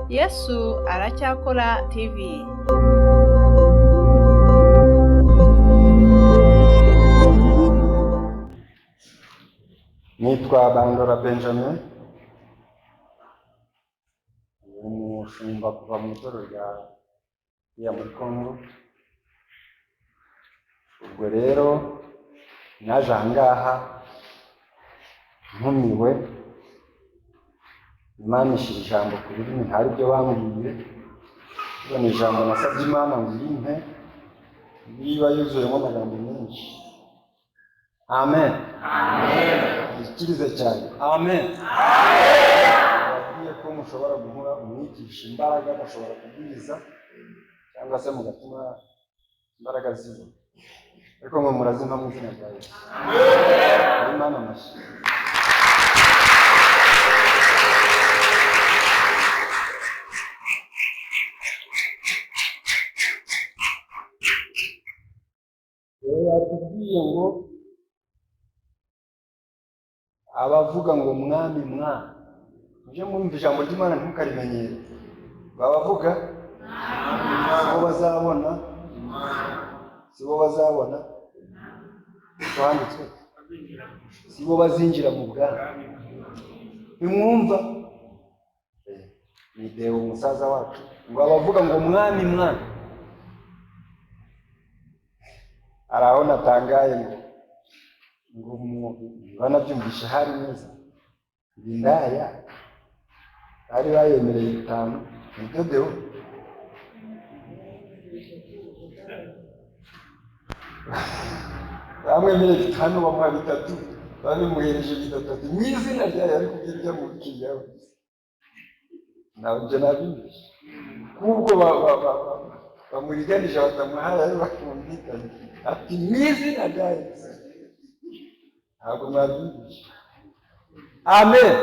Yesu Aracyakora TV. Nitwa Bandora Benjamin, umushumba kuva mu itorero rya hariya muri Congo. Ubwo rero naje aha ngaha ntumiwe, Imana ishyira ijambo ku rurimi ntari byo bambwiye, ni ijambo nasabye Imana ngo iyimpe, niba yuzuyemo amagambo menshi. Amen. Ikirize cyane. Amen. Ababwiye ko mushobora guhura umwigisha imbaraga agashobora kubwiriza cyangwa se mugatuma imbaraga zibura, ariko mwe murazimpa mu izina rya Yesu. Amen. Imana amashyi. Yatubwiye ngo abavuga ngo mwami mwami, mujye mwumva ijambo ry'Imana ntimukarimenyere. Babavuga sibo bazabona, sibo bazabona, handitswe sibo bazinjira mu bwami. Ntimwumva? Ni Deo umusaza wacu ngo abavuga ngo mwami mwami. Hari aho natangaye ngo banabyumvishe hari neza, indaya bari bayemereye 5 nibyo Deo bamwemereye 5 bamuha 3, babimuhereje 3 mu izina ryayo, ariko ibyo mu kiriya nabyo nabimishe kubwo bamuriganisha batamuhaye ayo bakumvikanye, ati mu izina rya Yesu. Ntabwo mwabyumvishe. Amen.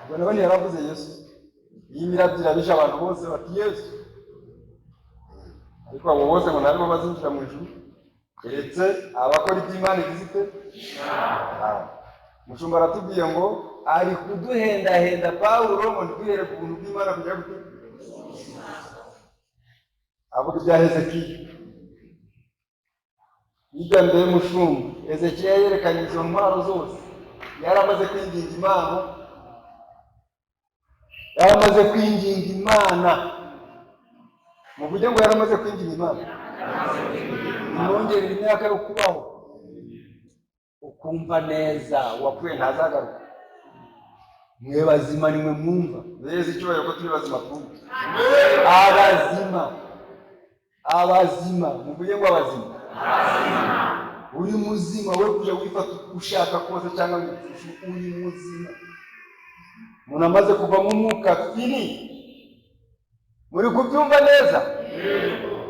Ubwo nabonye yaravuze Yesu, iyi mirabyo irabisha abantu bose bati Yesu, ariko abo bose ngo ntarimo bazinjira mu ijuru keretse abakora ibyo Imana igize ite. Umushumba aratubwiye ngo ari kuduhendahenda Pawulo ngo ntitwihere ku buntu bw'Imana kujya gute, avuga ibya Hezekiya. Hirya mbere y'umushumba Hezekiya yerekanye izo ntwaro zose, yaramaze kwinginga Imana, yaramaze kwinginga Imana. Muvuge ngo yaramaze kwinginga Imana, imwongerera imyaka yo kubaho, ukumva neza uwapfuye ntazagaruka. Mwe bazima nimwe mwumva beza icyubahiro ko turi bazima twumva. Abazima, abazima, muvuge ngo abazima. Uri muzima we kujya wifata ushaka kose cyangwa uri muzima. Umuntu amaze kuva mu mwuka fini. Muri kubyumva neza?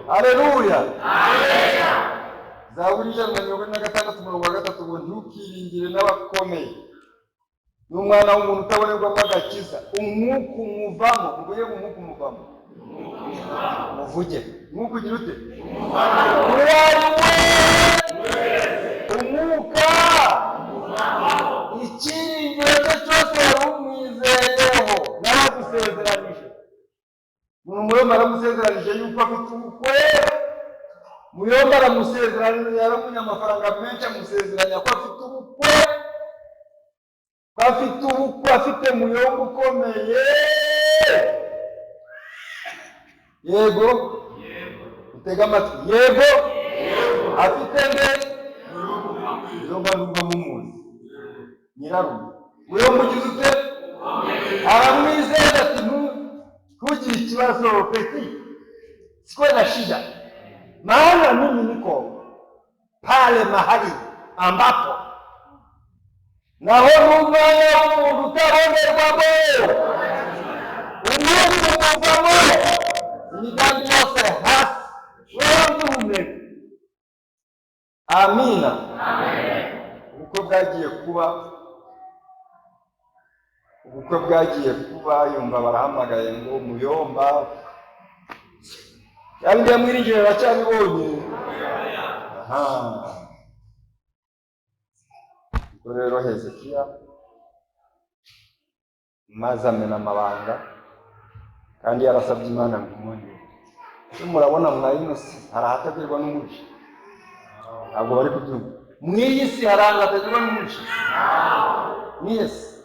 Haleluya. Zaburi 146 umurongo wa 3 ngo ntukiringire n'abakomeye, n'umwana w'umuntu utabonerwamo agakiza, umwuka umuvamo. Muvuge ngo umwuka umuvamo. Muvuge umwuka ugira ute? Umwuka icyiringiro cye cyose wari umwizeyeho, naragusezeranije. Umuntu Muyomba aramusezeranije yuko afite ubukwe. Muyomba aramusezeranije, yaramunye amafaranga menshi, amusezeranya ko afite ubukwe, ko afite ubukwe, afite Muyomba ukomeye. Yego, utega amatwi. Yego, afite nde? Muyomba ndumva mumuzi, nyirarume. Muyomba ugize ute? Aramwizeza ati ntugire ikibazo peti, sikuwe na shida, maana mimi niko pale mahali ambapo naho n'umwana w'umuntu utabonerwamo, umwuka umuvamo, imigambi yose hasi, wewe ugihumeka. Amina. Ubukwe bwagiye kuba, ubukwe bwagiye kuba, yumva barahamagaye ngo Muyomba yari yamwiringire aracyabibonye. Aha, ubwo rero Hezekiya maze amena amabanga Kandi yarasabye Imana ngo imwongere. Ese murabona mwa ino si hari ahatagerwa n'umugisha? Ntabwo bari kubyumva. Mu iyi si hari ahantu hatagerwa n'umugisha? Nihe se?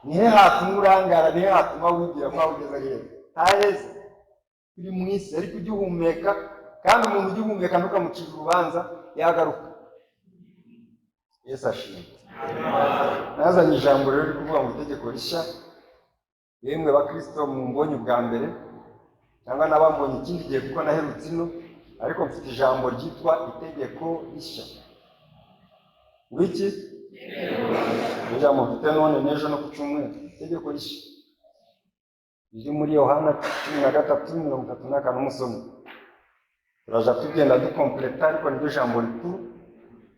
Nihe hatuma urangara? Nihe hatuma wigira nkaho ugeze heza? Ntaheza. Uri mu isi ariko ujya uhumeka, kandi umuntu ujya uhumeka ntukamucira urubanza, yagaruka. Yesu ashimwe. Nazanye ijambo rero riri kuvuga ngo itegeko rishya. Yemwe bakristo mumbonye ubwa mbere cyangwa n'abambonye ikindi gihe kuko naherutse ino, ariko mfite ijambo ryitwa itegeko rishya. Wiki ijambo mfite none n'ejo no ku cyumweru, itegeko rishya riri muri Yohana 13:34. Umusomyi turaja tugenda dukompleta, ariko niryo jambo rikuru.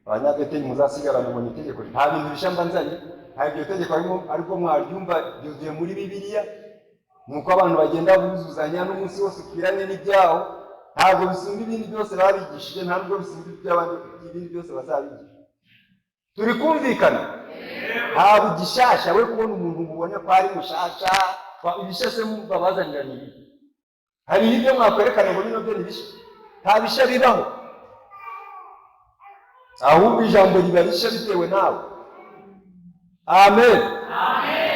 Abanyabeteli muzasigarana ngo ni itegeko. Nta bintu bishya mba nzanye, nta iryo tegeko harimo, ariko mwaryumva ryuzuye muri Bibiliya. Ni uko abantu bagenda buzuzanya n'umunsi wose ukwiranye n'ibyawo. Ntabwo bisumba ibindi byose babigishije, nta nubwo bisumba iby'abandi ibindi byose bazabigisha. Turi kumvikana? Ntabwo gishasha we kubona umuntu ngo ubone ko ari mushasha. Ibishya se babazanira ni ibi? Hari ibyo mwakwerekana ngo bino byo ni bishya? Nta bishya bibaho, ahubwo ijambo riba rishya bitewe nawe. Amen.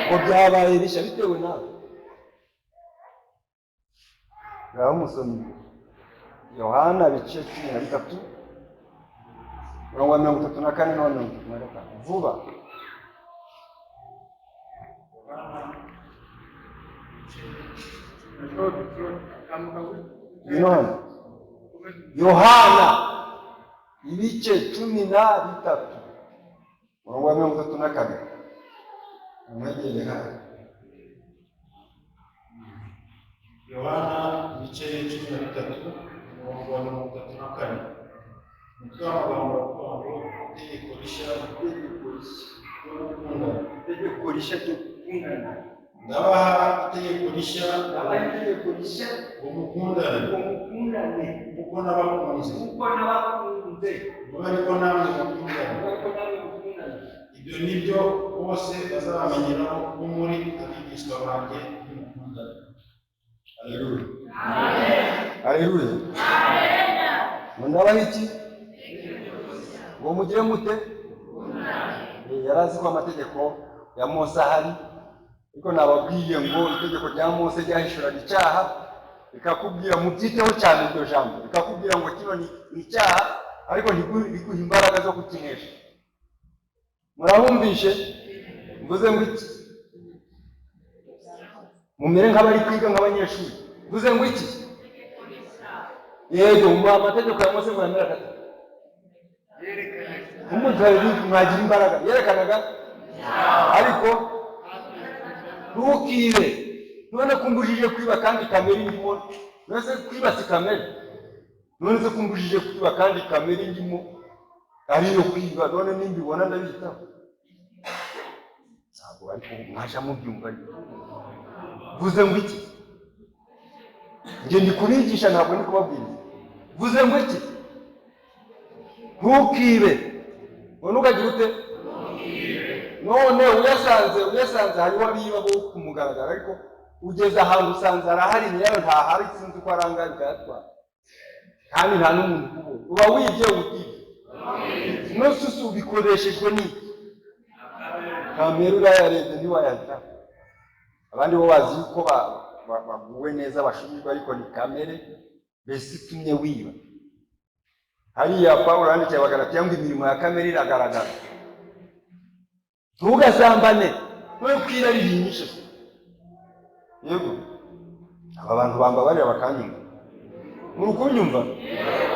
Ngo byabaye bishya bitewe nawe. Ngaho musomyi Yohana bice 13 mirongo 34 na 35 vuba. Yohana Yohana ibice 13 murongo wa 34. Umwegere hano. Yohana ibice 13 umurongo wa 34. Umutwe w'amagambo uravuga ngo itegeko rishya Itegeko rishya ryo gukundana. Itegeko rishya ryo gukundana. Ndabaha itegeko rishya, Ndabaha itegeko rishya, ngo mukundane, ngo mukundane, kuko nabakunze, kuko nabakunze, mube ariko namwe mukundane. mube ariko namwe mukundane. Ibyo ni byo bose bazabamenyeraho ko muri abigishwa banjye nimukundana. Haleluya. Haleluya. Ngo ndabaha iki? Ngo mugire mute? Yari azi ko amategeko ya Mose ahari, ariko nababwiye ngo itegeko rya Mose ryahishuraga icyaha, rikakubwira mubyiteho cyane iryo jambo, rikakubwira ngo kino ni icyaha, ariko riguha imbaraga zo kukinesha. Murabumvishe? Mvuze ngo iki? Mumere nk'abari kwiga nk'abanyeshuri. Mvuze ngo iki? Yego, mu amategeko ya Mose ngo yamera gatatu. Mwagira imbaraga yerekanaga, ariko ntukibe. None kumbujije kwiba kandi kamere ndimo, none se kwiba si kamere? None se kumbujije kwiba kandi kamere ndimo ari iyo kwiba, none nimbibona ndabitaho? Ntabwo ariko mwaja mubyumva. Mvuze ngo iki? Njye ndi kubigisha, ntabwo ndi kubabwiriza. Mvuze ngo iki? Ntukibe. None ukagira ute? None uyasanze hariho abiba bo ku mugaragaro, ariko ugeze ahantu usanze arahari, nyirayo ntahari, sinzi uko arangaye ukayatwara, kandi nta n'umuntu ukubonye. Uba wibye utibye. None ubikoreshejwe n'iki? Kamere urayarebye ntiwayahita. Abandi bo bazi yuko baguwe neza bashubijwe, ariko ni kamere mbese itumye wiba. Hariya Pawulo yandikiye Abagalatiya ngo imirimo ya kamere iragaragara. Ntugasambane, we kwirarihinyishe. Yego, aba bantu bambabarira bakanyumva. Muri kunyumva?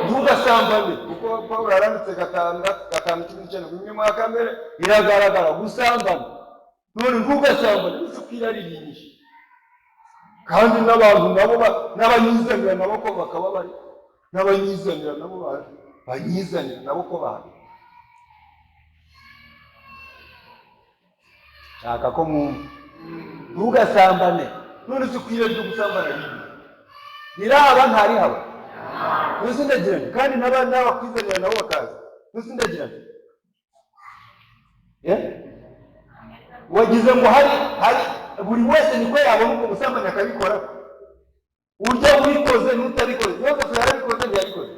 Ntugasambane, kuko Pawulo yaranditse 5:19 ngo imirimo ya kamere iragaragara, gusambana. None ntugasambane, ese kwirarihinyishe. Kandi n'abantu nabo n'abanyizanira nabo ko bakaba bari, n'abanyizanira nabo banyizanira nabo ko bahari. Shaka ko mwumva. Ntugasambane. None se kwira ryo gusambana ribi riraba ntarihaba? None se ndagirana, kandi n'abakwizanira nabo bakaza. None se ndagirana? Wagize ngo hari buri wese niko yabona ubwo busambanyi akabikora. Urya wikoze n'utabikoze, Yosefu yarabikoze, ntiyabikoze.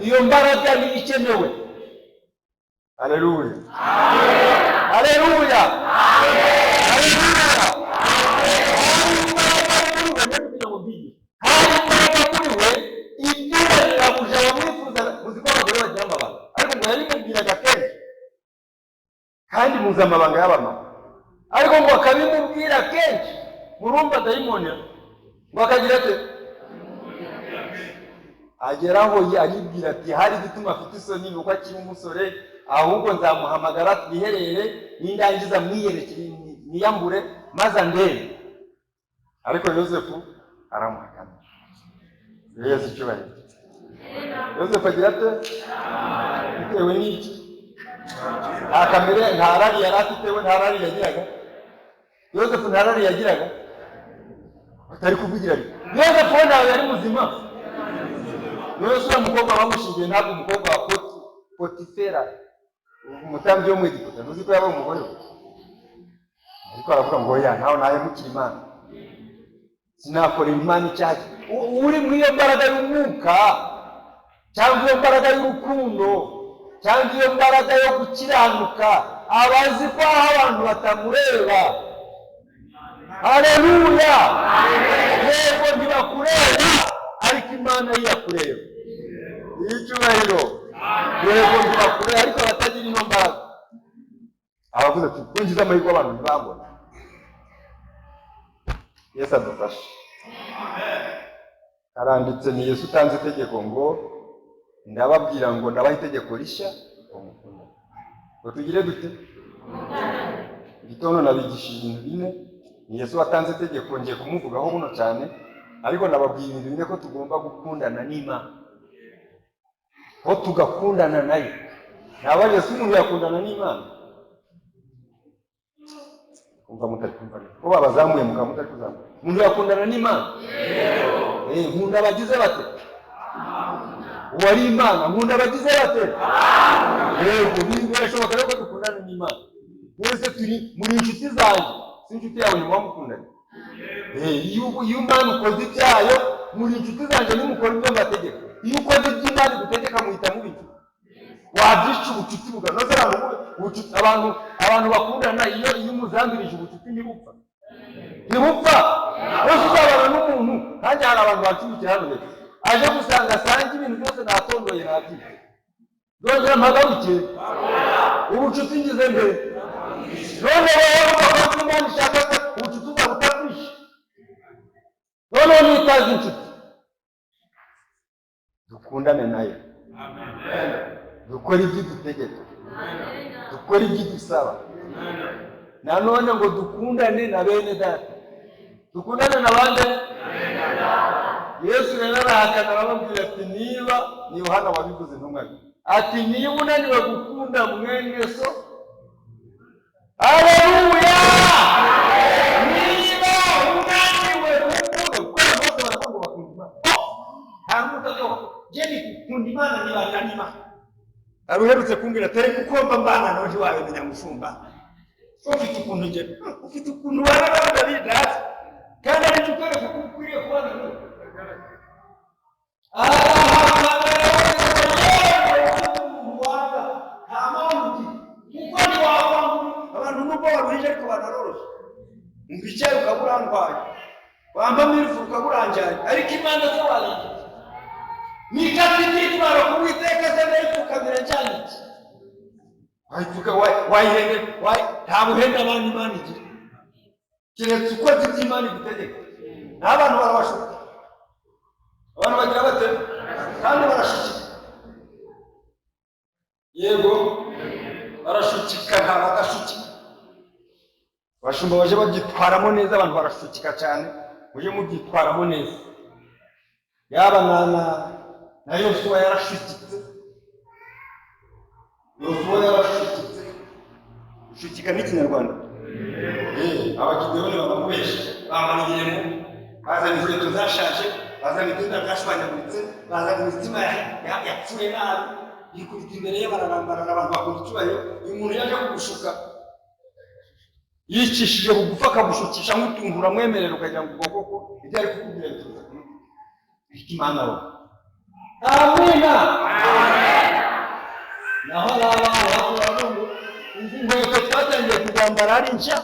Iyo mbaraga ni ikenewe. Haleluya, haleluya, haleluya! Hari imbaraga muri we ibwira nyirabuja wamwifuza. Muzi ko abagore bagira amabanga, ariko ngo yabimubwiraga kenshi, kandi muzi amabanga y'abamama, ariko ngo akabimubwira kenshi. Murumva dayimoni ngo akagira ate? Ageraho aribwira ati: "Hari igituma afite isoni ni uko akiri umusore, ahubwo nzamuhamagara twiherere, nindangiza mwiyereke, niyambure maze andebe." Ariko Yosefu aramuhakana. Yesu icyubahiro! Yosefu agira ate? Bitewe n'iki? Nta kamere, nta rari yari afite we, nta rari yagiraga Yosefu, nta rari yagiraga. Batari kuvugira rimwe. Yosefu we ntawe yari muzima. Yosefu, uriya mukobwa bamushingiye, ntabwo umukobwa wa Potifera, umutambyi wo mu Egiputa, ntuzi ko yaba umugore we? Ariko aravuga ngo: "Oya, ntawe nahemukira Imana, sinakorera Imana icyaha." Uri muri iyo mbaraga y'umwuka, cyangwa iyo mbaraga y'urukundo, cyangwa iyo mbaraga yo gukiranuka, aba azi ko aho abantu batamureba. Haleluya! Yego, ntibakureba, ariko Imana yo irakureba. Icyubahiro! Yego, ntibakureba, ariko abatagira ino mbaraga abavuze ati: "Ko ngize amahirwe abantu ntibambona." Yesu adufashe. Haranditse, ni Yesu utanze itegeko ngo: "Ndababwira ngo ndabaha itegeko rishya, ngo mukundane." Ngo tugire dute? Igitondo nabigishije ibintu bine. Ni Yesu watanze itegeko, ngiye kumuvugaho buno cyane, ariko nababwiye ibintu bine: ko tugomba gukundana n'Imana, ko tugakundana nayo. Ntabwo Yesu, umuntu yakundana n'Imana? Kumva mutari kumva neza, ko babazamuye mukaba mutari kuzamuka. Umuntu yakundana n'Imana? Nkunda abagize bate? Uwari Imana, nkunda abagize bate? Yego, birashoboka rero ko dukundana n'Imana. Mwese turi muri inshuti zanjye, si inshuti yawe ntimuba mukundanye? Iyo Imana ukoze ibyayo, muri inshuti zanjye nimukora iby'amategeko. Iyo ukoze iby'Imana igutegeka, muhita muba inshuti. Wabyica ubucuti buganoze. Abantu bakundana, iyo umuzambirije ubucuti ntibupfa, ntibupfa. Wese uzabana n'umuntu, kandi hari abantu bacumbikira hano hepfo, aje gusanga asange ibintu byose natondoye, nabyica, nzongera mpagaruke, ubucuti ngize mbere. Noneho wowe ugakoze Imana ishaka ko ubucuti uzabutakwisha, noneho nitaza inshuti. Dukundane nayo, dukore ibyo idutegeka, dukore ibyo idusaba. Nanone ngo dukundane na bene data. Dukundane na bande? Yesu rero arahakana, arababwira ati: "Niba," ni Yohana wabivuze intumwa ye, ati: "Niba unaniwe gukunda mwene so." Haleluya! Niba unaniwe gukunda, kuko abantu bose baravuga ngo bakunda Imana, nta n'utavuga njye ni gukunda Imana, nibana n'Imana. Hari uherutse kumbwira ati: "Ariko uko mba mbana nawe ntiwabimenya, mushumba, ufite ukuntu njye, ufite ukuntu ubana nawe ndabizi, kandi aricyo ukwereka ko ukwiriye kubana nawe." Arahamagara, yewe umuntu wanga, nta mpamvu ugira, kuko ntiwakwanga Abantu nubwo baruhije ariko banaroroshye. Umva, icyayi ukaba urandwaye, wamba mirifu ukaba uranjyanye, ariko Imana zo wayigira nikati nitwara ku Witeka se ndayipfukamira njyanye iki? Wayipfuka wayihende, nta buhenda abantu Imana igira, keretse ukoze ibyo Imana igutegeka. N'abantu barabashuka. Abantu bagira bate? Kandi barashukika. Yego, barashukika, nta badashukika. Abashumba baje babyitwaramo neza. Abantu barashukika cyane, mujye mubyitwaramo neza. Yaba na Yosuwa yarashukitse, Yosuwa yarashukitse. Gushukika n'ikinyarwanda. Abagideyoni baramubesha, Bamaniyemo, bazana inkweto zashaje, bazana imyenda byashwanyaguritse, bazana imitima yapfuye nabi, yikubita imbere ye, bararambarara, abantu bakunda icyubahiro. Uyu muntu yaje kugushuka. Yicishije bugufi akagushukisha nk'utuntu uramwemerera ukagira ngo ubwo koko ibyo ari kukubwira biturutse ku mutima. Ariko Imana we. Amina. Naho ari abantu ngo izi nkweto twatangiye kuzambara ari nshya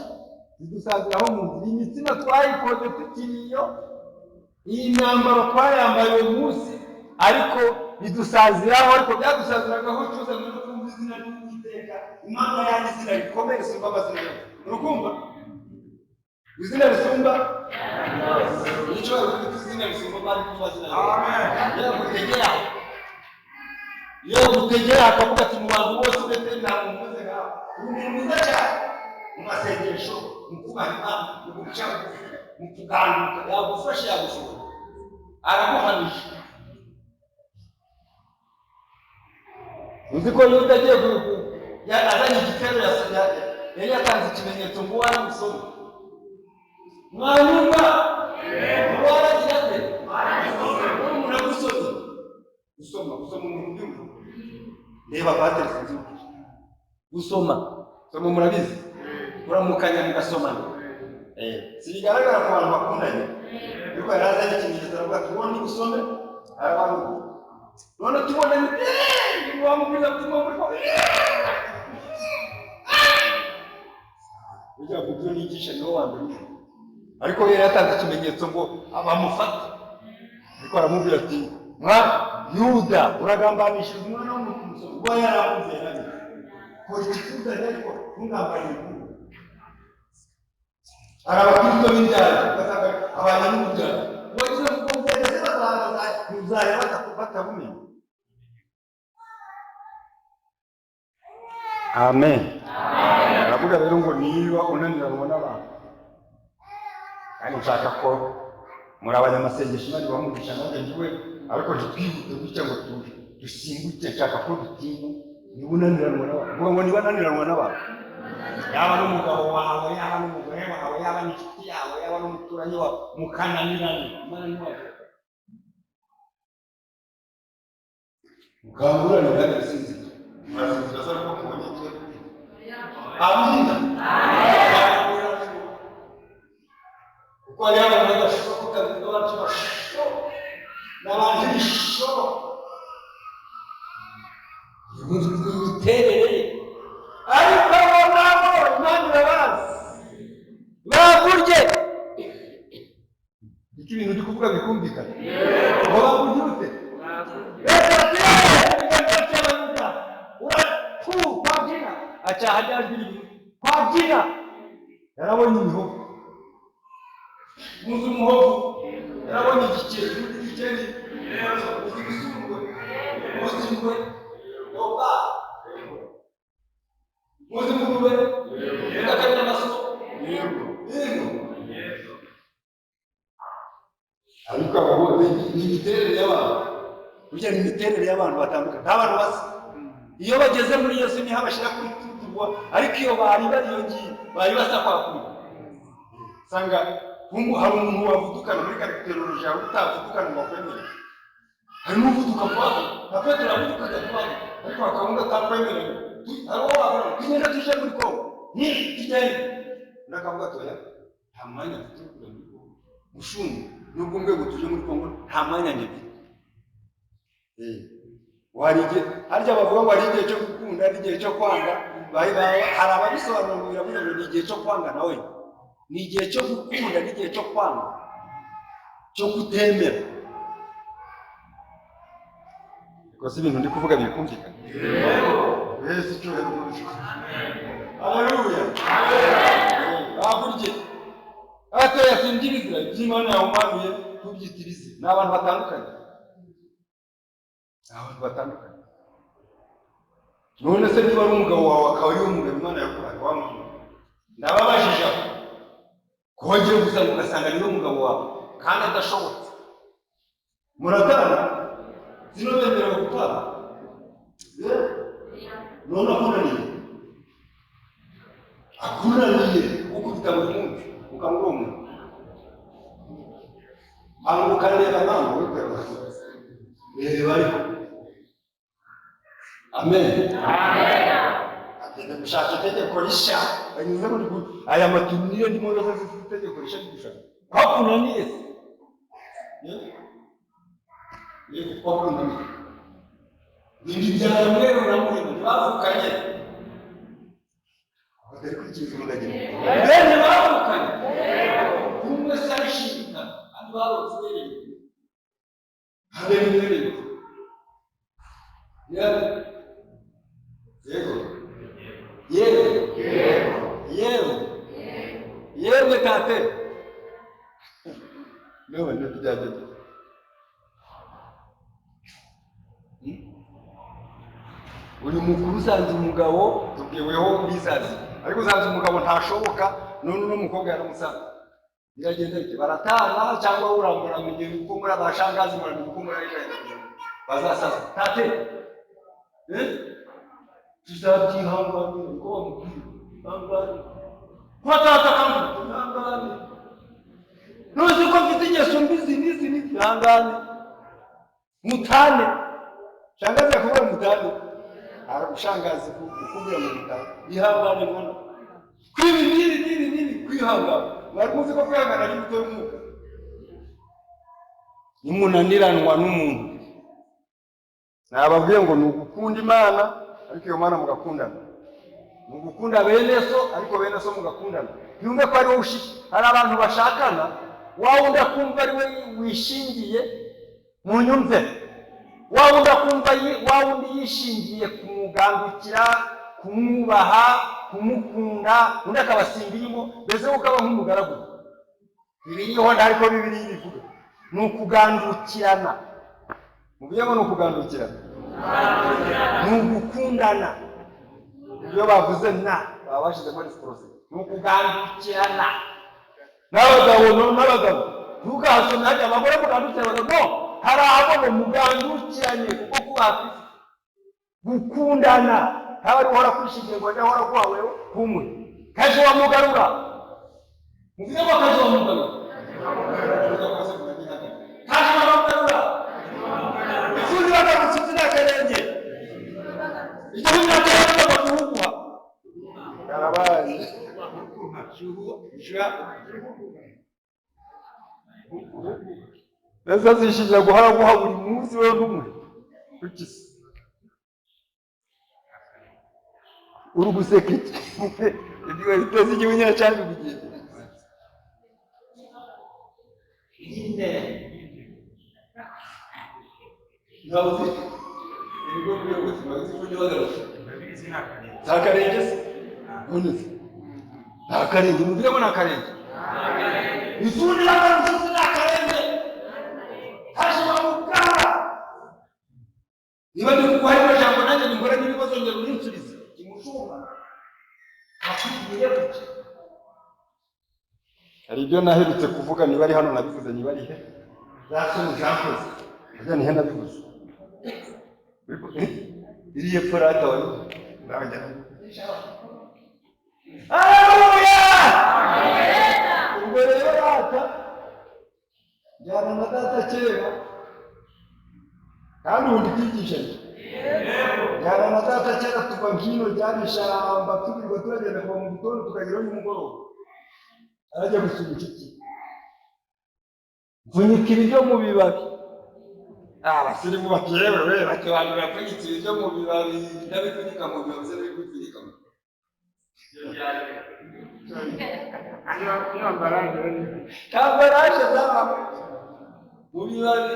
zidusaziraho mu nzira, imitsima twayikoze tukiri iyo, iyi myambaro twayambaye uwo munsi ariko bidusaziraho, ariko byadusaziragaho cyose no kumva izina ry'Uwiteka. Imana yanjye izina rikomeye risumba amazina yose. Urukumva izina risumba icyo ufite izina risumba amazina yose. Amen. Iyo gutegera akavuga ati mu bantu bose ndetse nta muntu umeze nkawe, uri umuntu mwiza cyane mu masengesho, mu kubaha Imana, mu guca bugufi, mu kuganduka, yagufasha, yagushobora, araguhamije. Uzi ko Yuda agiye azanye igitero, yari yatanze ikimenyetso ngo uwo ari busome mwanyumva uwo aragira ate umuntu agusomye gusoma gusoma umuntu ubyumva reba bateretse inzu gusoma soma murabizi kuramukanya mugasomana sibigaragara ku bantu bakundanye ariko yari azanye ikimenyetso aravuga ati uwo ni busome arabaruka none tubona ni wamubwira ati muri ko ujya kubyo nigisha niwo wa mbere ariko yari yatanze ikimenyetso ngo abamufate ariko aramubwira ati mwa Yuda uragambanishije umwana w'umuntu ubwo yaramuze yarabizi kora ikikuzanye ariko ntungambanire umuntu. Hari abakristo b'indyarya ugasanga abanye n'uburyarya wagize ngo ubwenge bazaza ntuzajya batabumenya. Amen. Aravuga rero ngo niba unaniranwa n'abantu kandi nshaka ko muri abanyamasengesho Imana ibaha nanjye ndiwe ariko ntitwihute gutya ngo dusimbuke, nshaka ko dutinya. Niba unaniranwa n'abantu, vuga ngo niba unaniranwa n'abantu, yaba n'umugabo wawe, yaba n'umugore wawe, yaba n'inshuti yawe, yaba n'umuturanyi wawe, mukananirana, Imana ntiwavuga mukangurane kandi musinzire. Murasinzira se ariko mubonye icyo? Amina. Kuko hariho abantu badashoboka, abantu bashoboka n'abantu bishoboka imiterere ye, ariko abo nabo Imana irabazi bakurye. Icyo ibintu ndi kuvuga bikumvikana ngo bakurye ute? Kwa jina yarabonye imihogo, muzi umuhogo, yarabonye igikeri, igikeri uzi ibisungwe, muzi ingwe, oba muzi ingurube, mugakamira amaso yego. Ariko abo ni imiterere y'abantu, burya ni imiterere y'abantu batandukanye, nta bantu basa. Iyo bageze muri Yesu niho abashyira kuri tuturwa, ariko iyo bari bariyongiye bari basa kwa kuri. Sanga hari umuntu wavudukana muri karikiteroloji yawe utavudukana ngo akwemere, hari n'uvuduka vuba na Petero yavudukaga vuba ariko akabona atakwemerera. Hari uwo wabona tugenda tuje muri Kongo ni tugende, undi akavuga ati oya nta mwanya mfite wo kujya muri Kongo, mushumba nubwo mbwego tuje muri Kongo nta mwanya njye mfite. Harya bavuga ngo hari igihe cyo gukunda n'igihe cyo kwanga, hari ababisobanura ngo biravuze ngo ni igihe cyo kwanga nawe, ni igihe cyo gukunda n'igihe cyo kwanga, cyo kutemera. Ariko si ibintu ndi kuvuga bikumvikana? Yesu icyubahiro. Haleluya. Bakurye abatoya simbyibizira iby'Imana yahumanuye tubyita ibizira. Ni abantu batandukanye, abantu batandukanye. None se niba ari umugabo wawe akaba ari umugabo Imana yaguhaye wamuha, ndababajije aho ko wagiye gusa ugasanga niwe mugabo wawe kandi adashobotse, muratana zino bemerewe gutana? None akunaniye, akunaniye gukubita buri munsi ukaba uri umuntu hanyuma ukareba nawe reba ariko. Amen. Tujya gushaka itegeko rishya banyuze muri aya matuniyo n'imodoka zifite itegeko rishya ryo gushaka kwakunaniye se yego kwakunaniye ntibibyara mweru na muhima ntibavukanye batari kwikiza umugagiro bene bavukanye umwe se arishimika kandi barotse ubereye habe n'ubereye yego yego yego yego tate none tubyageze. Uyu mukuru usanze umugabo tubwiweho bisazi ariko usanze umugabo ntashoboka none uno mukobwa yaramusanze biragenda bite baratana cyangwa urambura mu gihe uko muri abashangazi muramenya uko muri ayijaye bazasaza tate tuzabyihanganira uko bamubwira ihangane ko tata kandi ihangane ntuzi ko mfite ingeso mbi izi n'izi n'izi ihangane mutane shangazi yakubwira mutane aragushangazi kukubwira ngo mutane ihangane mwana kwibi n'ibi n'ibi n'ibi kwihangana mwari muzi ko kwihangana ari imbuto y'umwuka nimunaniranwa n'umuntu nababwiye ngo ni ugukunda Imana ariko iyo Mana mugakundana ni ugukunda bene so ariko bene so mugakundana yumve ko ari wowe ushishi hari abantu bashakana wa wundi akumva ari we wishingiye munyumve wa wundi akumva wa wundi yishingiye kumugandukira kumwubaha kumukunda undi akabasimba irimo mbese wowe ukaba nk'umugaragu bibiriho ariko Bibiliya ibivuga ni ukugandukirana muvuge ngo ni ukugandukirana ni ugukundana iyo bavuze na baba bashyizemo resiporose ni ukugandukirana n'abagabo n'abagabo ntugahasome hajya abagore mugandukira abagabo no hari abo mugandukiranye kuko kubaha gukundana haba ari uhora kwishingiye ngo ajye ahora guhawe kumwe kaje wamugarura muvuge ngo kaje wamugarura kaje wamugarura ifundi bakagusubiza n'akarenge igihugu n'akarenge bakaguha karabaye mbese zishingira guhora guha buri munsi we n'umwe ukise uri guseka iki biteze igihugu nyine cyane kugenda nyine ntabwo ibigo by'ubuzima bizi bagarutse nta karenge se none se nta karenge mubwire ngo nta karenge ifundi y'abarutse nta karenge haje bamugara niba ndi kuguha rino jambo nanjye ningora n'ibibazo ngera urinsubize imushumba akubwiye gutya hari ibyo naherutse kuvuga niba ari hano nabivuze niba ari he zasoni jakoze ajya ni he nabivuze iriye forata wari ndajya. Haleluya! Ubwo rero data njyana na data kera kandi ubu ndikwigisha njyana na data kera tuva nkino ryari ishyamba tubirirwa turagenda kuva mu gitondo tukageraho nimugoroba arajya gusura inshuti mfunyika ibiryo mu bibabi abasirimu bati yewe we bati abantu bapfunyitse ibiryo mu bibabi ndabipfunyika mu bibabi se ndabipfunyika mu ambaraje zaba mu bibabi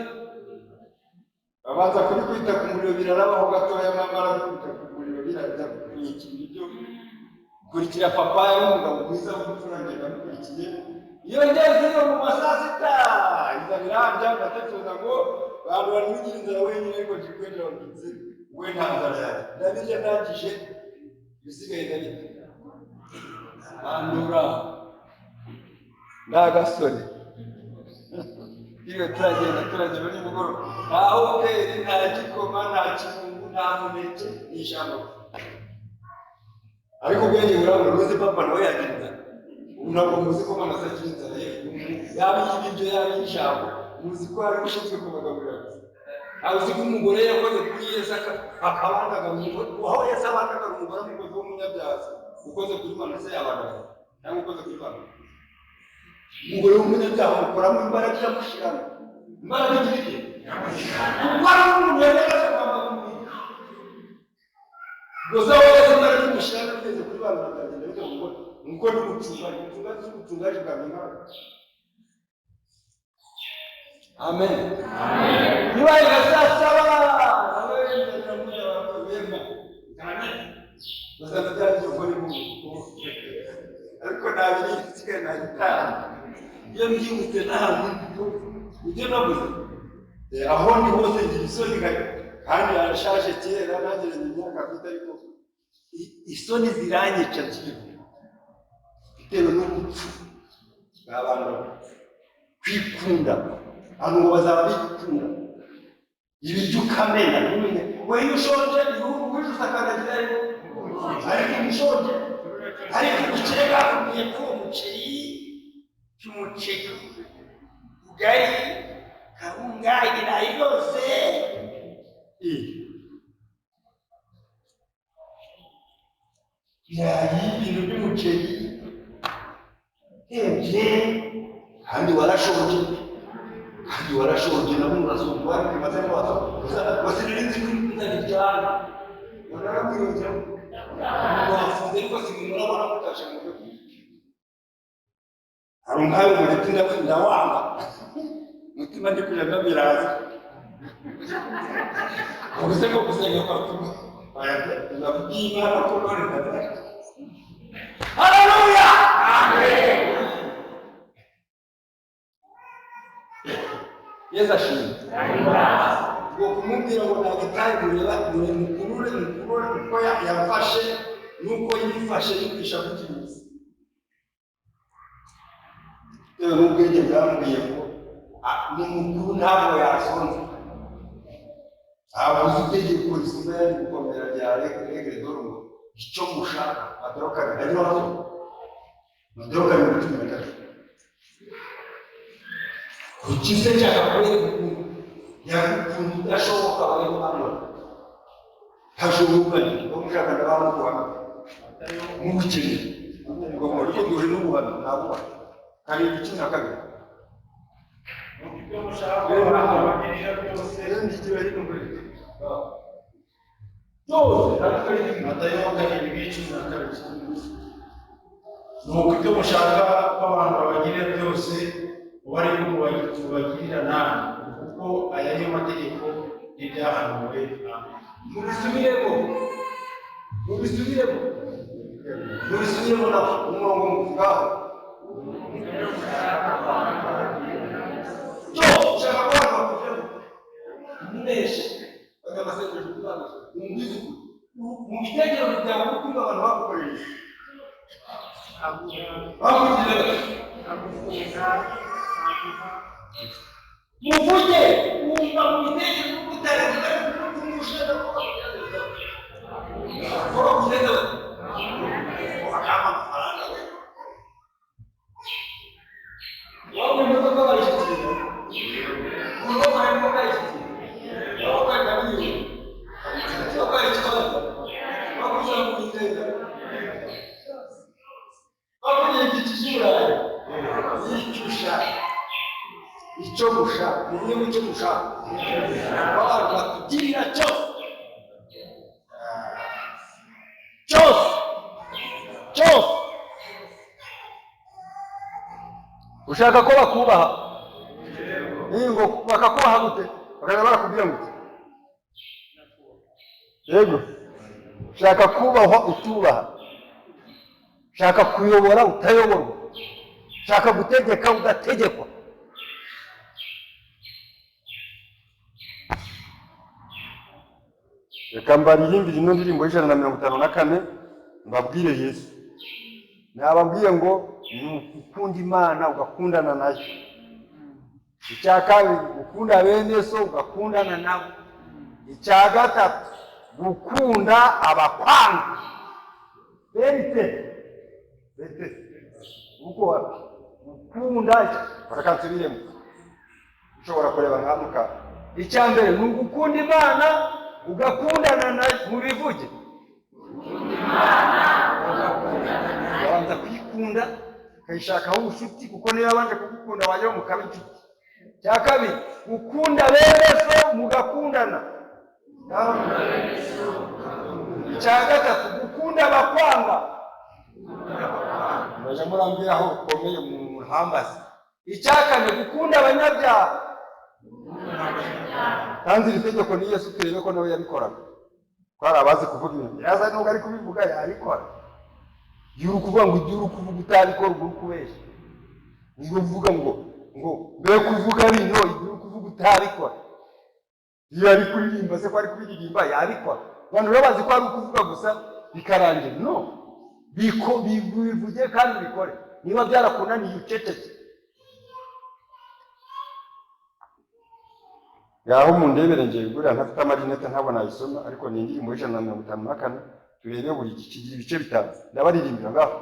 babanza kubikubita ku muriro birarabaho gatoya mwamara kubikubita ku muriro birajya gupfunyikira ibiryo kurikira papa y'umugabo mwiza w'imfura ngenda mukurikiye iyo ngezeyo mu ma saa sita inzara irandya ndatekereza ngo abantu bari kugira inzara wenyine ariko nje kwinjira mu nzu we nta nzara yanjye ndabirya ndangije ibisigaye ndabirya andura ndagasore iyo turagenda turagenda nimugoroba nta hoteli nta gikoma nta kirungu nta muneke ni ijambo ariko ubwenge burabura uzi papa nawe yagira inzara ubu ntabwo muzi ko mama se agira inzara ye yaba iy'ibiryo yaba iy'ijambo muzi ko hari ushinzwe kubagaburira gusa Aho uzi ko umugore yakoze kuri Yesu akabandaga umugore, aho Yesu abandaga umugore umukozi w'umunyabyaha, ukoze kuri Manase yabandaga cyangwa ukoze kuri Manase. Umugore w'umunyabyaha amukoramo imbaraga iramushirana. Imbaraga igira iki? Kuko ari umuntu yari yaraje kwambara umubiri. Gusa aho Yesu imbaraga imushirana bigeze kuri Manase akagenda bijya mu mugore. Nuko ni gucunga, gucunga si gucunga bwa imbaraga. Amen. Niba saa saba ariko ntabiri nagitaha iyo mbyibutse n'ahantu ibyo navuze aho ndi hose ngira isoni kandi yarashaje kera nanjye imyaka afite ariko isoni ziranyica byibuze bitewe n'urupfu bw'abantu kwikunda. Abantu ngo bazaba bikunda ibiryo ukamena ntumenye we iyo ushonje wijuse akandagira ariko iyo ushonje ariko ubukire bwakubwiye ko uwo muceri cy'umuceri ubugari kawunga ibirayi byose ibirayi ibintu by'umuceri ebye kandi warashonje kandi warashonje nabo urazumva bimaze kwazo wasirinzi kwinzana iryana wanaramwirungira wafunze ariko simurabona mutashe mu byo hari umwami umureti ndawanga mutima ndi kuja ndabiraza ubuze ko gusenga kwatuma ndavuga Imana ko none ndavuga. Haleluya, amen. Yesu ashimwe. Ngo kumubwira ngo ntabwo mureba mukurure mukurure uko yafashe nuko yifashe yikwisha kukibuza bitewe n'ubwenge bwambwiye ngo ni mukuru ntabwo yasonza ntabwo uzi itegeko risigaye ari gukomera rya regere dore ngo icyo mushaka Matayo kabiri hanyuma Matayo 2:13. Kuki se nshaka kubereka ukuntu yagukuntu udashoboka barimo hano ntashoboka ngo mushaka ndabamuguhamya mubukeneye ngo ariko duhe n'ubuhamya ntabwo 7:12. Ibyo mushaka ko abantu babagirira byose Matayo 7:12. Nuko ibyo mushaka ko abantu babagirira byose muba ariko mubagirira namwe, kuko aya niyo mategeko n'ibyahanuwe. Amen. Mubisubiremo mubisubiremo mubisubiremo nawe umurongo muvugaho byose ushaka ko abantu bakujyamo umuneshe banyamasengesho kubanza umubwize ukuri mu bitekerezo byawe uko kumva abantu bagukoreye bakugirira muvuge wumva mu bitekerezo utarenze kumusha ko bakugeza bakama amafaranga we waba imodoka bayishyikira imodoka harimo bayishyikira waba bayikabiriye waba ikibazo bakujya mu iteka bakugira igiti cy'iburayi icyo ushaka icyo mushaka muvuge ngo icyo mushaka abantu bakugirira cyose cyose cyose ushaka ko bakubaha ngo bakakubaha gute bakajya barakubwira ngo yego ushaka kubahwa utubaha ushaka kuyobora utayoborwa ushaka gutegeka udategekwa. Reka mbaririmbire ino ndirimbo y'154 mbabwire Yesu. Nababwiye ngo ni ukunda Imana ugakundana nayo. Icya kabiri gukunda bene so ugakundana nabo. Icya gatatu gukunda abakwanga. Bente bente uko wapi gukunda reka nsubiremo ushobora kureba nkamuka Icya mbere ni ugukunda Imana, ugakundana nayo. Mubivuge. Ubanza kuyikunda, ukayishakaho ubucuti, kuko niyo yabanje kugukunda wajya mukaba inshuti. Icya kabiri, gukunda bene so, mugakundana. Icya gatatu, gukunda abakwanga. Muraja murambwira aho rukomeye mu muhambazi. Icya kane, gukunda abanyabyaha. Kandi iri tegeko ni Yesu, turebe ko nawe yabikoraga, ko hari abazi kuvuga ibintu yaza nubwo ari kubivuga yabikora. Iyo uri kuvuga ngo ibyo uri kuvuga utabikora, ubwo uri kubeshya. Niba uvuga ngo mbe kuvuga bino, ibyo uri kuvuga utabikora. Iyo ari kuririmba se, ko ari kubiririmba yabikora? Abantu rero bazi ko ari ukuvuga gusa bikarangira. No bivuge kandi ubikore. Niba byarakunaniye, uceceke. Ngaho mundebere, ngiye guriya ntafite amarinete, ntabwo nayisoma, ariko ni indirimbo y'154. Turebe buri kigira ibice bitanu. Ndabaririmbira ngaho.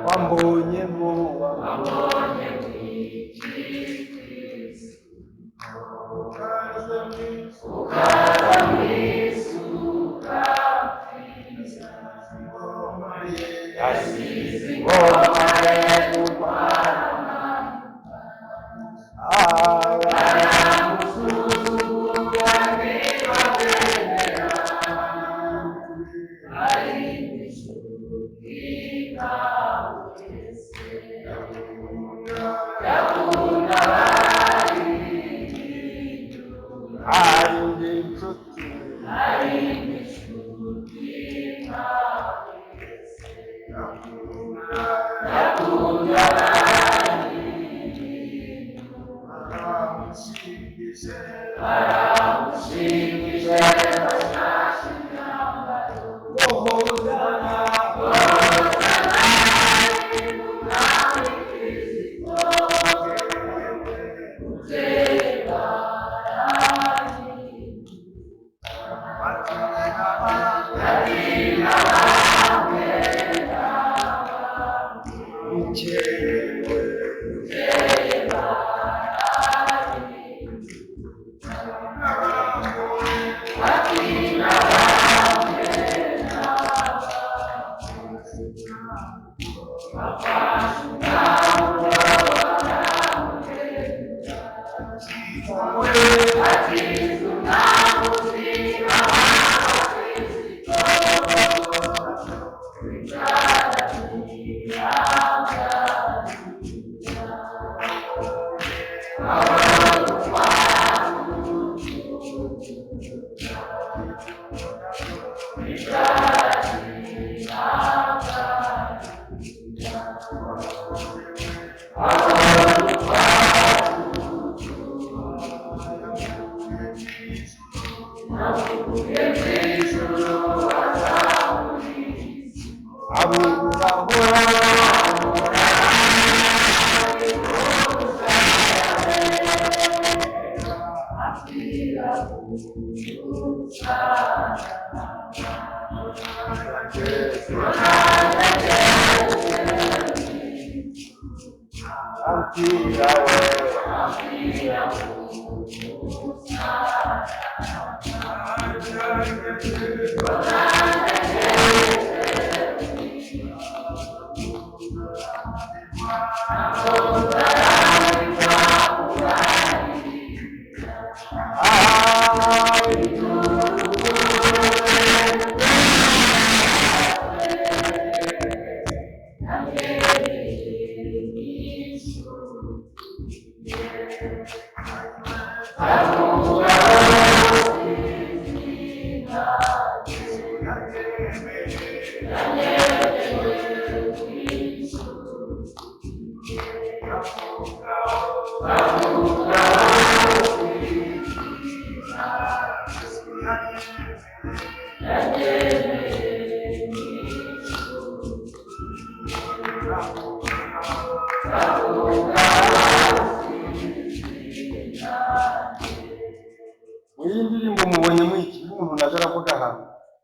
Wambonyemo. Hari inshuti.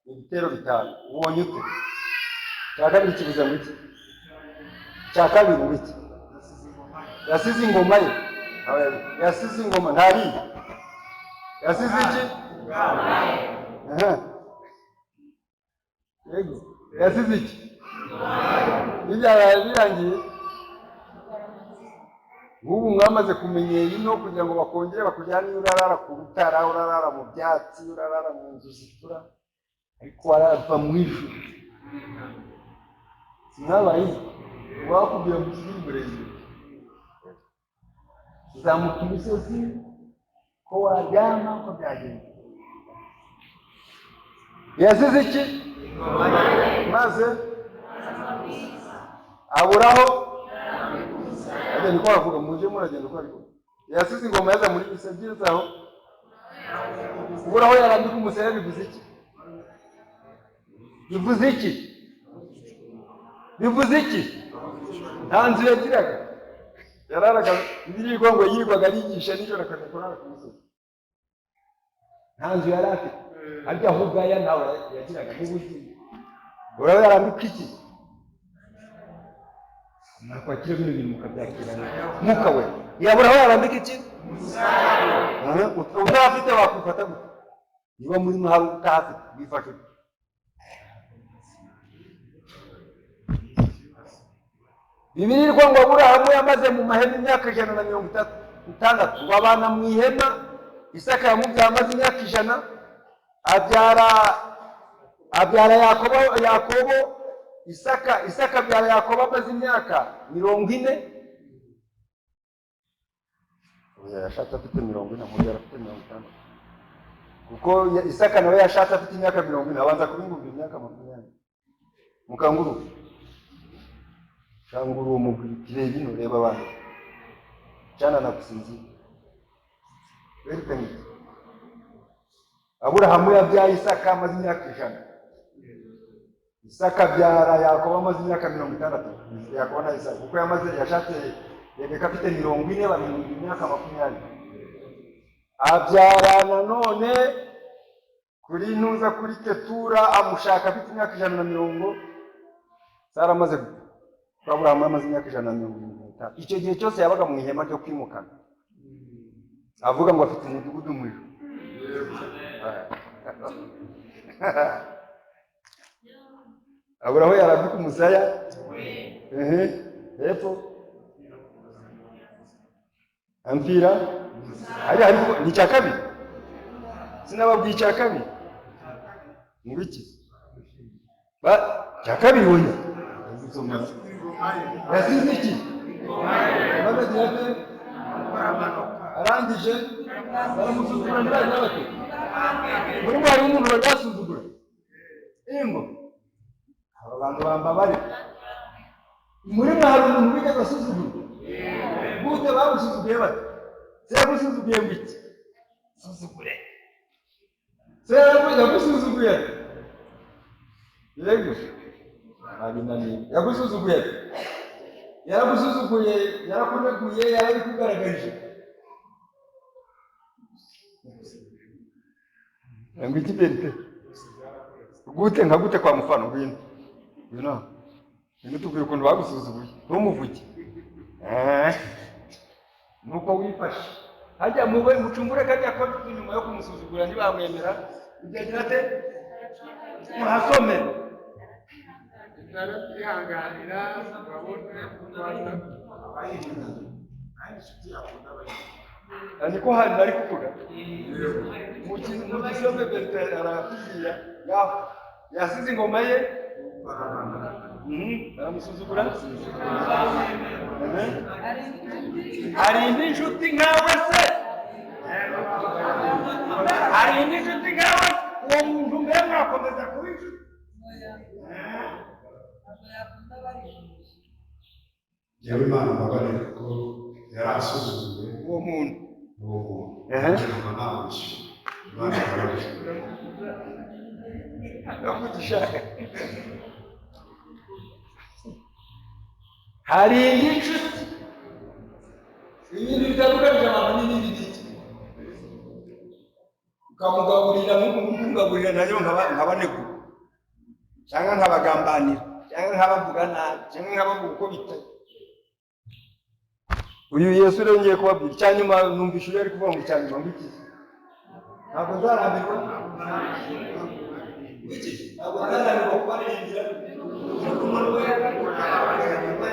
Ibitero 5 ubonye ute? Cya kabiri kibuza ngo iki? Cya kabiri ngo iki? Yasize ingoma ye. Yasize ingoma ntari. Yasize iki? Yego. Yasize iki? Ibyabaye birangiye. Nk'ubu mwamaze kumenyera ino kugira ngo bakongere bakujyane, urarara ku rutara, urarara mu byatsi, urarara mu nzu zitura, ariko warava mu ijuru. Sinabaye wakubwira mu kiri murenge uzamuka imisozi ko waryama uko byagenda. Yasize iki? Maze aburaho. Niko bavuga muje muragenda uko ariko. Yasize ingoma yaza muri bisabyiza aho. Uburaho yarambika umusaya bivuze iki? Bivuze iki? Bivuze iki? Nta nzu yagiraga. Yararaga ibirirwa ngo yirirwaga arigisha nijoro akaja kurara ku musozi. Nta nzu yari afite. Arya ahubwo aya ntawe yagiraga n'ubuzima. Uburaho yarambika iki? Mwakwakira bino bintu mukabyakira mwuka we. Yabura aho yarambika iki? Utafite wakwifata gute? Niba muri mwe hari utafite wifashe ute? Bibiliya ngo Aburahamu yamaze mu mahema imyaka 136 ngo abana mu ihema. Isaka yamubyaye amaze imyaka 100, abyara Yakobo. Isaka abyara Yakobo amaze imyaka 40. Yashatse afite 40, amubyara afite 60. Kuko Isaka nawe yashatse afite imyaka 40, abanza kubingumba imyaka 20. Mukanguru kanguru uwo mugwi bino reba abantu cyana nakusinzira. Werekanye Aburahamu yabyaye Isaka amaze imyaka 100. Isaka abyara Yakobo amaze imyaka 60. Yakobo na Isaka kuko yamaze yashatse Rebeka afite 40, bamwinga imyaka 20. Abyara nanone kuri ntuza kuri Ketura amushaka afite imyaka 140. Sara amaze gupfa. Aburahamu amaze imyaka 175. Icyo gihe cyose yabaga mu ihema ryo kwimukana. Avuga ngo afite umudugudu mu ijuru. Aburaho yarambika umusaya. Hepfo ampira hari ni icya kabiri. Sinababwiye icya kabiri ngo iki? Icya kabiri oya. Yasize iki? Arangije baramusuzugura ntibari bate. Muri mwe harimo umuntu bari basuzugura. Ingo aba bantu bambabare. Muri mwe hari umuntu wigeze asuzugura? Gute bamusuzuguye bate? Se yagusuzuguye ngo iki? Suzugure. Se yagusuzuguye. Yego. Abinaniye. Yagusuzuguye. Yaragusuzuguye, yarakuneguye, yarabikugaragarije. Ngo iki berite? Gute nka gute kwa mufano ngwino. Ngwino. Ngwino tubwire ukuntu bagusuzuguye. Ntumuvuge. Nuko wifashe. Hajya mube mucumbure kajya ko nyuma yo kumusuzugura ntibamwemera. Ibyagira ate? Muhasome. Ntarabyihanganira babone kurwana. Niko hari nari kuvuga. Mu gisome Bertin aratubwira ngaho yasize ingoma ye aramusuzugura. Hari indi nshuti nkawe se? Hari indi nshuti nkawe? Uwo muntu mbe mwakomeza kuba inshuti? Yewe Imana mbabarire kuko yari asuzuguye uwo muntu. Uwo muntu. Imana mbabarire. Hari indi nshuti. Ibintu bitandukanyije abantu n'ibindi n'iki. Ukamugaburira nk'ubu ngubu ugaburira nayo nkabanegura. Cyangwa nkabagambanira, cyangwa nkabavuga nabi, cyangwa nkabavuga uko bitari. Uyu Yesu rero ngiye kubabwira icya nyuma. Numvise uri ari kuvuga ngo icya nyuma, ngo iki? Ntabwo nzarambirwa. Iki? Ntabwo nzarambirwa kubaririmbira urukundo rwe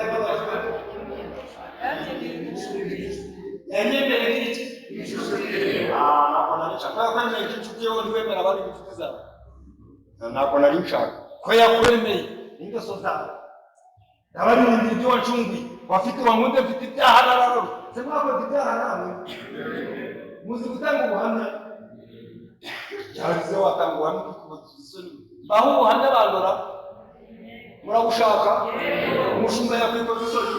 yababajwe, yanyemereye iki? Ah, ntabwo nari nshaka ko yakwemereye nk'inshuti yewe. Ntiwemera abandi nk'inshuti zawe. Ntabwo nari nshaka ko yakwemeye n'ingeso zawe. Ndabaririmbira ibyo wancunguye, wafite wankunze mfite ibyaha nararora. Se mwakoze ibyaha namwe? Muzi gutanga ubuhamya? Cyangwa watanga ubuhamya ukikubaza isoni? Mbaho ubuhamya bandora, murabushaka? Umushumba yakwikoza isoni.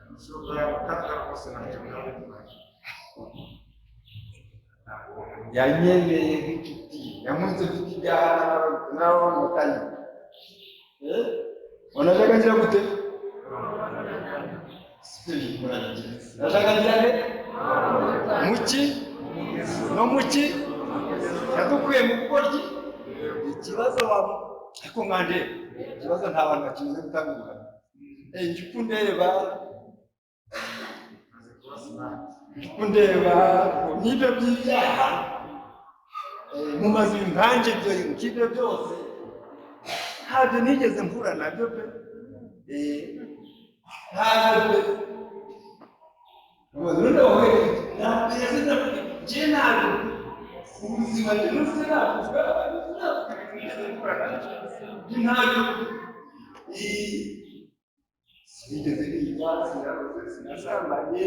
Umushumba yabutanga rwose, ntacyo byaba bitwaye. Yanyemeye nk'inshuti, yankunze mfite ibyaha nararorotanye. Wanashaka ngira gute? Nashaka ngira nte muki no muki yadukuye mu bugoryi. Ikibazo wa ariko mwande, ikibazo nta bantu bakimaze gutanga ubuhamya. Njye uko ndeba, Maze kuba smart. Njye uko ndeba n'ibyo by'ibyaha, mumaze nkanjye ibyo ngibyo byose ntabyo nigeze mpura nabyo pe. Ntabyo pe. Mumaze none wowe ntabwo yasize, njye ntabyo ubuzima njye nuse navuga nigeze mpura nabyo, ntabyo. Sinigeze niba, sinaroze, sinasambanye,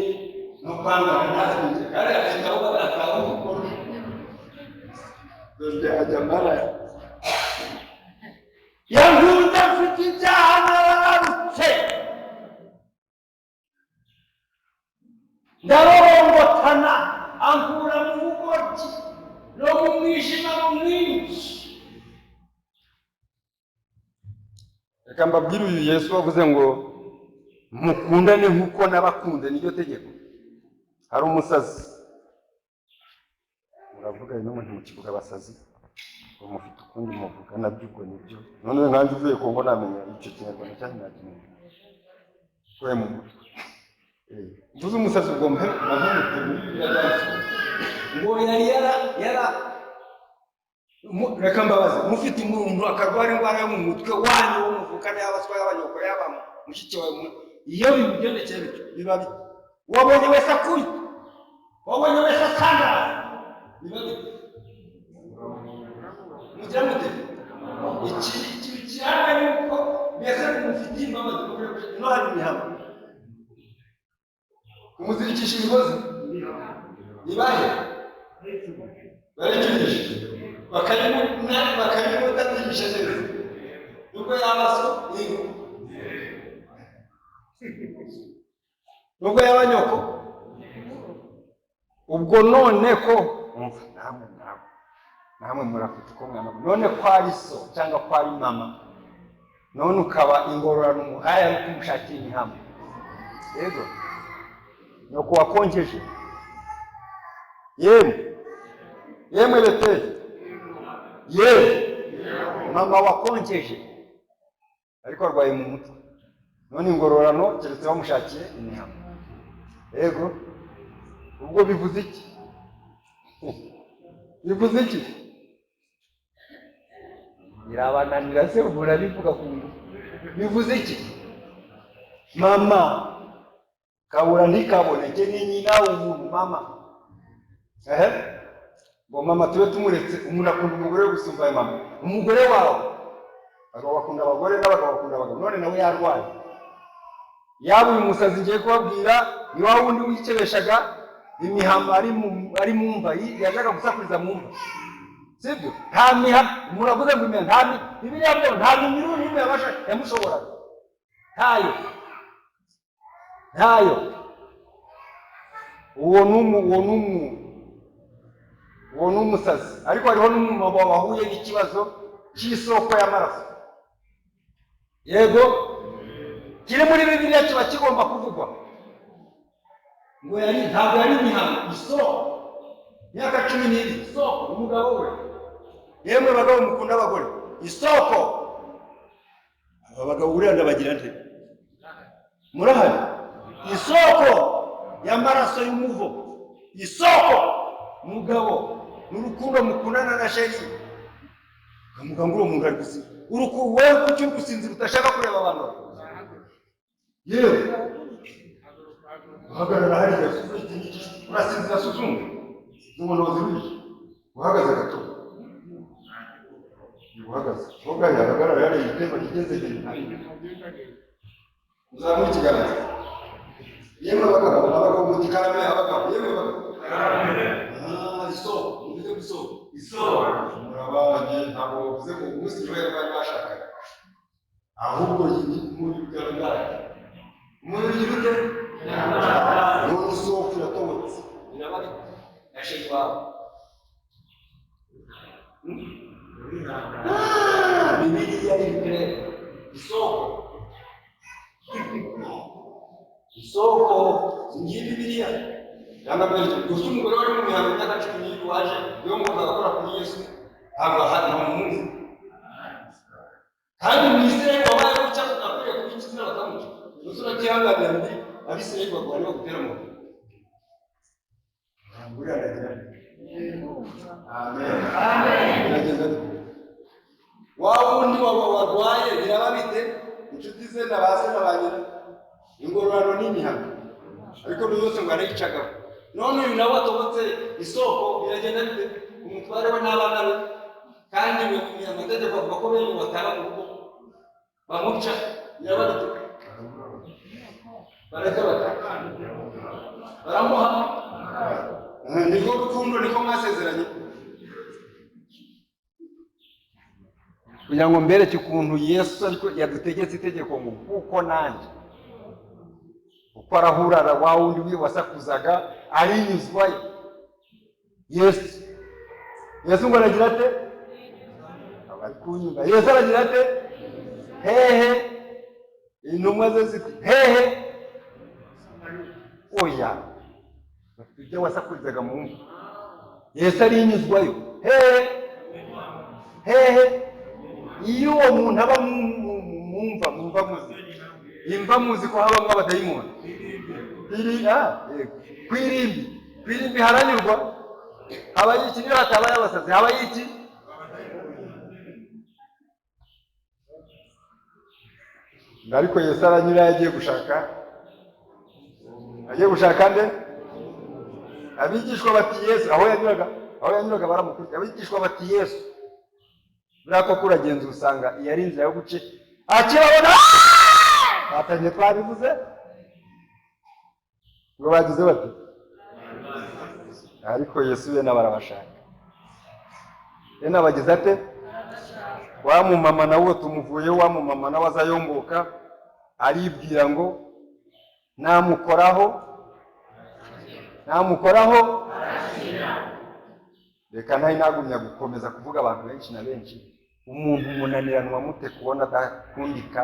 no kwangana ntabyo, kandi agenda aho akaba umukuru dore ajya amara. Yankunze mfite ibyaha nararutse, ndarorongotana, ankura mu bugoryi no mu mwijima mwinshi. Reka mbabwire, uyu Yesu wavuze ngo mukundane nk'uko nabakunze, niryo tegeko. Hari umusazi, muravuga ino ntimukivuga abasazi, ngo mufite ukundi muvuga nabyo, ubwo nibyo. None nkanjye uvuye Kongo namenya icyo Kinyarwanda cyane? Nakimenya we mu mutwe. Mvuze umusazi, ubwo mpe mpemute muri Bibiliya byanditswe Ngo yari yara yara reka mbabaze, mufite umuntu akarwara indwara yo mu mutwe wanyu wo muvukana, yaba swa, yaba nyoko, yaba mushiki wawe, iyo bimugendekeye bityo biba bite? Wabonye wese akubita, wabonye wese asandaza, biba bite? Mugira mute? Iki ikintu kiranga yuko mbese mufitiye imbabazi, ino hari imihama kumuzirikisha imigozi ibahe barikinisha bakabimutazigisha neza, nubwo yaba so, yego, nubwo yaba nyoko. Ubwo none ko umva, namwe nawe namwe murafite uko mwana, none ko ari so cyangwa ko ari mama, none ukaba ingororano umuhaye ari kumushakira imihama, yego, nyoko wakonkeje, yemwe yemwe beteri, yewe mama wakonkeje, ariko arwaye mu mutwe, none ingororano keretse bamushakiye imihama, yego, ubwo bivuze iki? Bivuze iki? Birabananira se? Murabivuga ku ngufu. Bivuze iki? Mama kabura ntikaboneke, ni nyina w'umuntu mama. Ehe, ngo mama tube tumuretse. Umuntu akunda umugore we gusumba mama. Umugore wawe, abagabo bakunda abagore n'abagabo bakunda abagabo, none nawe yarwaye. Yaba uyu musazi ngiye kubabwira, ni wa wundi wikebeshaga imihama ari mu mva, yajyaga gusakuriza mu mva, sibyo? Nta mihama, muravuze ngo imihama, nta Bibiliya ngo nta minyururu n'imwe yabasha yamushoboraga, ntayo, ntayo. Uwo ni umusazi. Ariko hariho n'umumama wahuye n'ikibazo cy'isoko y'amaraso, yego, kiri muri Bibiliya, kiba kigomba kuvugwa. Ngo yari, ntabwo yari imihango, isoko, imyaka 12, isoko, umugabo we Yemwe bagabo mukunda abagore, isoko. Aba bagabo buriya ndabagira nte? Murahari? Isoko y'amaraso y'umuvo, isoko mugabo n'urukundo mukundana na chérie, ukamuga ngo uwo muntu ari gusinzira. Wowe kuki uri gusinzira udashaka kureba abantu? Yewe, uhagarara hariya, urasinzira, suzumwe n'umuntu wazibije uhagaze gato, uhagaze wowe yahagarara hariya igitego kigeze hejuru. Uzamure ikiganza. Yemwe abagabo, abagabo muti karame. Abagabo, yemwe abagabo. Ah, isoko, muvuge ku isoko. Isoko murabanye, ntabwo bavuze ngo umunsi niwe bari bashakanye, ahubwo muri bigaragara umubiri ugira ute? None isoko iratobotse, biraba bite na chérie wawe? Ah, Bibiliya iri claire. Isoko, isoko ngiyi Bibiliya yanga mbere. Gusa umugore wari mu mihango imyaka 12 waje niwe muntu agakora kuri Yesu, ntabwo ahari, nta muzi. Kandi mu Isirayeli wabaye gutya akwiriye kuba ikizira, bakamuca. Gusa uracyihanganira muri Abisirayeli baguha niba gutera mu ntabwo uriya aragira. Amen, biragenda bite? Wa wundi waba warwaye, biraba bite? Inshuti ze na ba se na ba nyina, ingororano n'imihano, ariko buri wese ngo arayicagaho. None uyu nawe atobotse isoko, biragenda bite? Umutware we n'abana be, kandi amategeko avuga ko bene bataba mu rugo bamuca, biraba bite? Barajya bata baramuha. Niko rukundo, niko mwasezeranye. Kugira ngo mbereke ukuntu Yesu ariko yadutegetse itegeko ngo kuko nanjye uko arahurara wa wundi we wasakuzaga arinyuzwayo. Yesu, Yesu ngo aragira ate? Abari kunyumva, Yesu aragira ate? Hehe? Intumwa ze ziti hehe? Oya, ibyo wasakurizaga mu mva. Yesu arinyuzwayo hehe? Hehe? Iyo uwo muntu aba mumva, mumva muzi imva, muzi ko habamo abadayimoni. Iri ah, yego. Kwirimbi, kwirimbi haranyurwa, habayo iki? Niyo hatabaye abasazi, habayo iki? Ariko Yesu aranyura, yagiye gushaka, agiye gushaka nde? Abigishwa bati Yesu, aho yanyuraga, aho yanyuraga baramukurikiye. Abigishwa bati Yesu, buriya koko uragenza usanga iyi ari inzira yo guce akibabona batangiye. Twabivuze ngo bagize bati, ariko Yesu bene barabashaka, bene abagize ate? Wa mumama nawe tumuvuyeho, wa mumama nawe azayomboka, aribwira ngo namukoraho, namukoraho. Reka ntari nagumya gukomeza kuvuga abantu benshi na benshi. Umuntu munaniranwa mute kubona adakundika,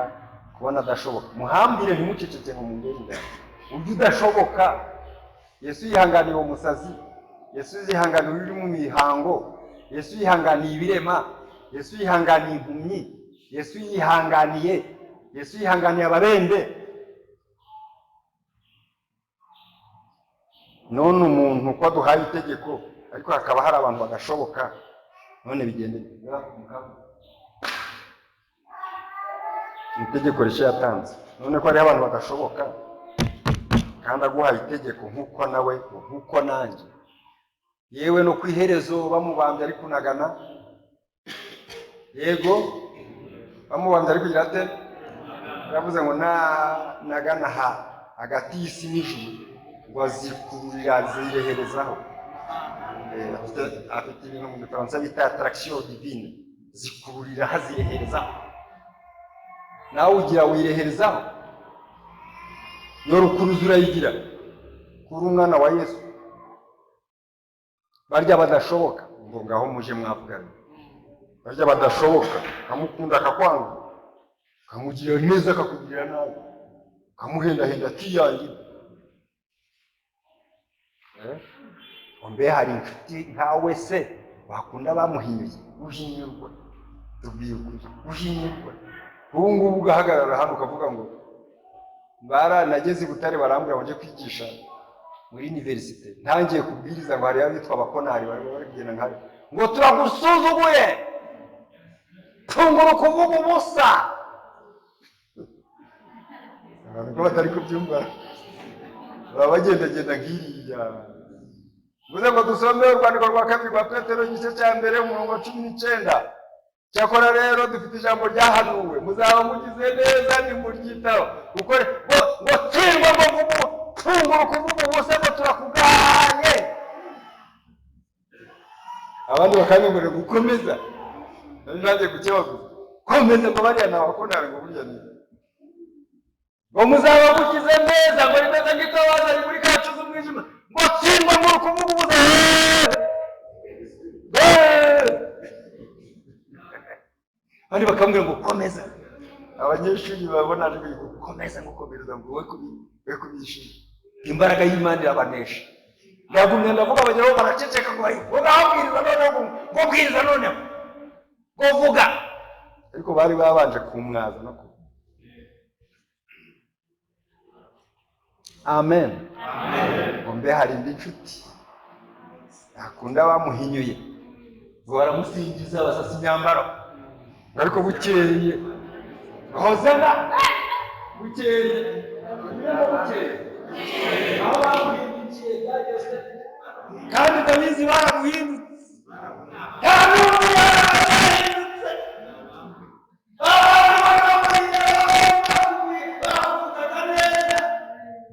kubona adashoboka? Muhambire, ntimuceceke ngo mungere imbere ujye udashoboka. Yesu yihanganiye uwo musazi, Yesu yihanganiye uri mu mihango, Yesu yihanganiye ibirema, Yesu yihanganiye impumyi, Yesu yihanganiye, Yesu yihanganiye ababembe. None umuntu ko aduhaye itegeko, ariko hakaba hari abantu badashoboka, none bigende? Itegeko rishya yatanze, none ko hariho abantu badashoboka kandi aguhaye itegeko nk'uko nawe, nk'uko nanjye. Yewe, no ku iherezo bamubambye ari kunagana, yego, bamubambye ari kugira ate? Yaravuze ngo nagana ha hagati y'isi n'ijuru, ngo azikururira, azireherezaho. Afite ibintu mu Gifaransa bita attraction divine, zikururira, hazireherezaho. Nawe ugira wireherezaho, iyo rukuruzi urayigira kuri umwana wa Yesu. Barya badashoboka ngo ngaho muje mwavugana, barya badashoboka, akamukunda akakwanga, akamugirira neza akakugirira nabi, akamuhendahenda atiyangira. Mbe hari inshuti nkawe se? Wakunda bamuhinyuye, uhinyurwa. Tubwiye ukuri, uhinyurwa. Ubu ngubu ugahagarara hano ukavuga ngo baranageze i Butare, barambwira ngo njye kwigisha muri université, ntangiye kubwiriza ngo hariyo abitwa abakonari bari kugenda nkayo ngo turagusuzuguye, tungura kuvuga ubusa. Abantu ko batari kubyumva baba bagendagenda nk'iriya. Mvuze ngo dusome urwandiko rwa kabiri rwa Petero, igice cya 1, umurongo wa 19. Cyakora rero dufite ijambo ryahanuwe, muzaba mugize neza nimuryitaho. Gukore ngo tsindwa, ngo tungura kuvuga ubusa, ngo turakugaye. Abandi bakanyongorera gukomeza, nari ntangiye kukebaguza, komeza ngo bariya ni abakonari, ngo burya ni ngo muzaba mugize neza, ngo rimeze nk'itabaza rimuri kacu z'umwijima, ngo tsindwa ngo kuvuga ubusa. Abandi bakambwira ngo komeza. Abanyeshuri babona ari gukomeza, ngo komereza, ngo we kubishima. Imbaraga y'Imana irabanesha. Ndagumye ndavuga, abageraho baraceceka, ngo ngabwiriza noneho, ngo bwiriza noneho, ngo vuga. Ariko bari babanje kumwaza no kuvuga. Amen. Ngo mbe hari indi nshuti akunda bamuhinyuye, ngo baramusingiza basasa imyambaro, ariko bukeye hozana, bukeye bukeye aho bamuhindukiye byageze, kandi ndabizi baramuhindutse, yarahindutse. Abantu baravugaga neza,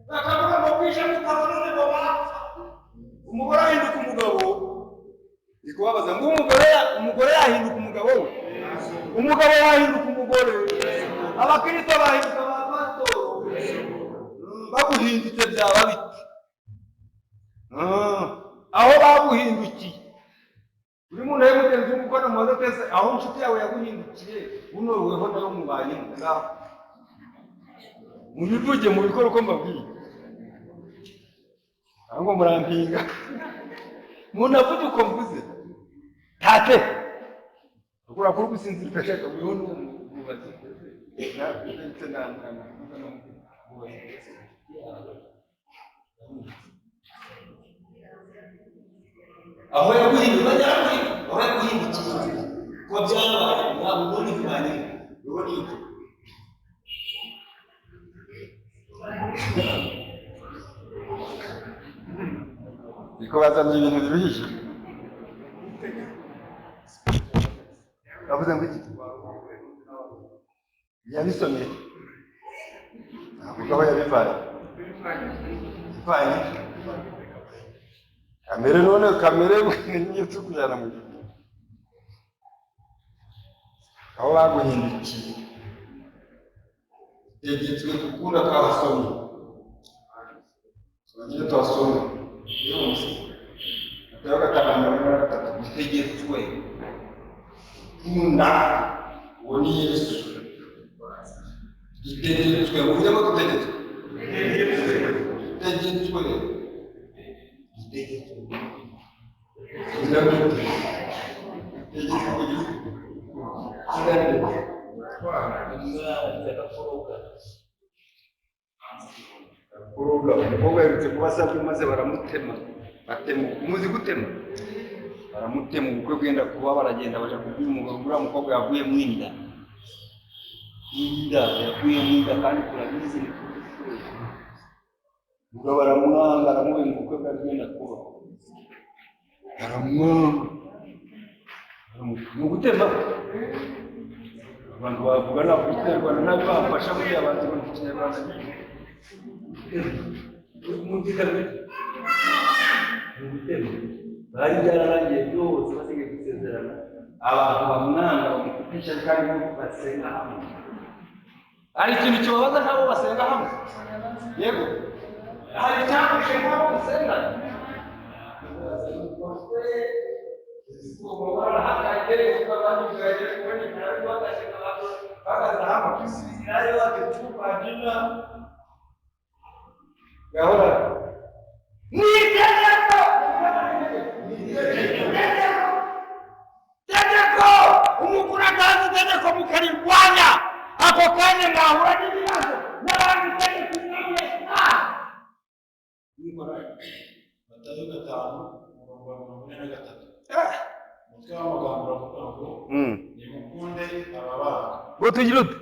bakavuga ngo kwisha mutabonane ngo bapfa. Umugore ahinduka umugabo, ni kubabaza ngo umugore yahinduka umugabo we, umugabo yahinduka umugore, abakristo bahinduka abapasitoro. Baguhindutse byaba bite? Aho baguhindukiye uri muntu we mugenzi w'umukono mubaze twese, aho inshuti yawe yaguhindukiye unoweho nayo mubanye ngaho, mubivuge mubikore uko mbabwiye, ahubwo murampinga munavuge uko mvuze. Tate ukura kuri gusinzira ugashaka weho n'umubazi aho yaguhinduka, aho yaguhindukiye kuba byabaye ntabwo ubundi ntibanye weho n'ibyo. Niko bazanye ibintu biruhije. Bavuze ngo iki? Yabisomye avuga aho yabivanye. Ivanye kamere, none kamere niyo tukujyana mu ijuru. Aho baguhindukiye tegetswe gukunda, twahasomye, tubagire tuhasome. Matayo 5:43, dutegetswe gukunda, uwo ni Yesu. Dutegetswe, uvuze ko dutegetswe, dutegetswe, dutegetswe dutegetswe kuroga. Umukobwa aherutse kuba asabwe maze baramutema, batema umuzi gutema, baramutema. Ubukwe bwenda kuba, baragenda baja kubwira umugabo, uriya mukobwa yavuye mu inda, inda yavuye mu inda, kandi turabizi ni umugabo aramwanga, aramubwira ubukwe bwari bwenda kuba, aramwanga ni ugutema. Abantu bavuga ntabwo ikinyarwanda ntabwo bafasha muri abantu bumva ikinyarwanda. Ni ugutema, bari byararangiye byose, basigaye gusezerana. Abantu bamwanga bamukutisha, kandi basenga hamwe. Hari ikintu kibabaza nk'abo basenga hamwe? Yego, hari icyangushe nk'abo musenga. Gahora ni itegeko, ni itegeko. Itegeko mukarirwanya, ako kanya mwahura n'ibibazo n'abandi itegeko umwami Yesu. Matayo 5 umurongo wa 43. Umutwe w'amagambo uravuga ngo nimukunde ababanga. Ngo tugire ute?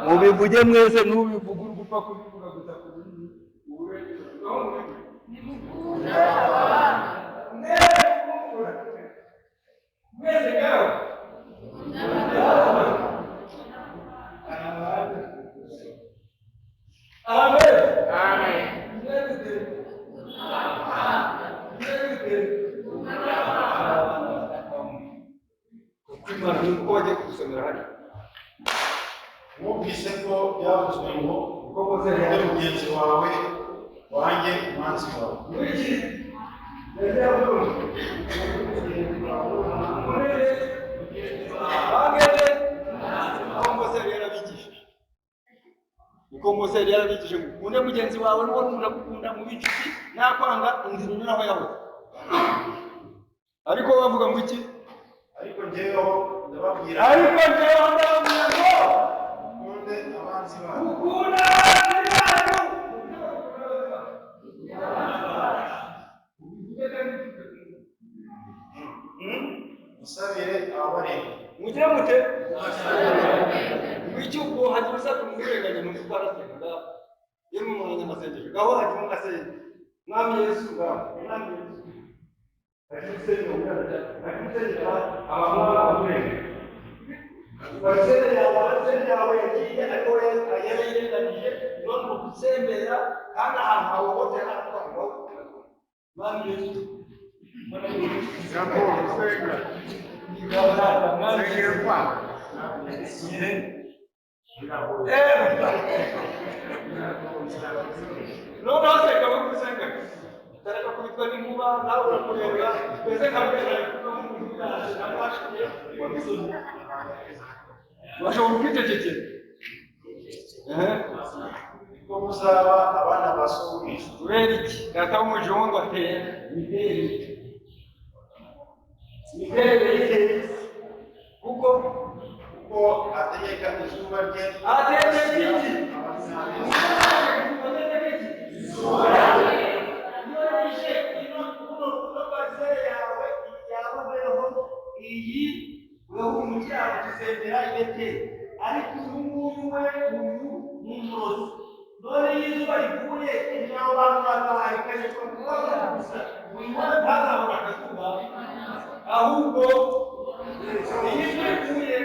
Mubivuge mwese, nubivuga uri gupfa kubivuga gusa ku rurimi. Nimukunde ababanga. Mwese ngaho. Amen. Amen. Mwese. Mwese. Kuko Imana ni uko bagiye kudusomera hano. Wumvise ko byavuzwe ngo Uko Mose ukunde yari mugenzi wawe wange umwanzi wawe. Wiki. Mbese yavuze. Bangeze. Uko Mose yari yarabigishije. Uko Mose yari yarabigishije ngo ukunde mugenzi wawe n'ubona umuntu agukunda mu inshuti nakwanga inzira unyuraho yahoze. Ariko bavuga ngo iki? Ariko njyeweho ndababwira Ariko njyewe ndababwira ngo mukunde abanzi banyu. mukunda abanzi banyu. Musabire ababarenganya. Mugire mute? Ngwiki ubwo hagira uza kumurenganya mu kuko arasenga ngaho. Yemwe mu banyamasengesho ngaho hagira umwe asenga. Mwami Yesu ngaho. Mwami Yesu. Hagira usenga hagira usenga abantu b'abakurenganya. Barisene yawe barisene yawe yagiye ariko we yarayirenganije none uri gusembera kandi ahantu hawe hose haravuga ngo Mwami Yesu. Mwami Yesu. Jambo senga. Ngaho data, Mwami Yesu. Sengera kwa. Noneho senga bagusenga utareka kubitwa n'inkuba nawe urakureba twese nka bashobora kwicecekera. Niko muzaba abana ba So wo mu ijuru. Kubera iki data w'umujuru ngo ateye imiterere imiterere ye kuko Kuko ategeka izuba rye ategeka iki? abagiraneza. Ariko uyu nguyu we uyu ni umurozi none iyo izuba rivuye abo bantu bakabaye gusa uyu we ntazabona akazuba ahubwo iyo izuba rivuye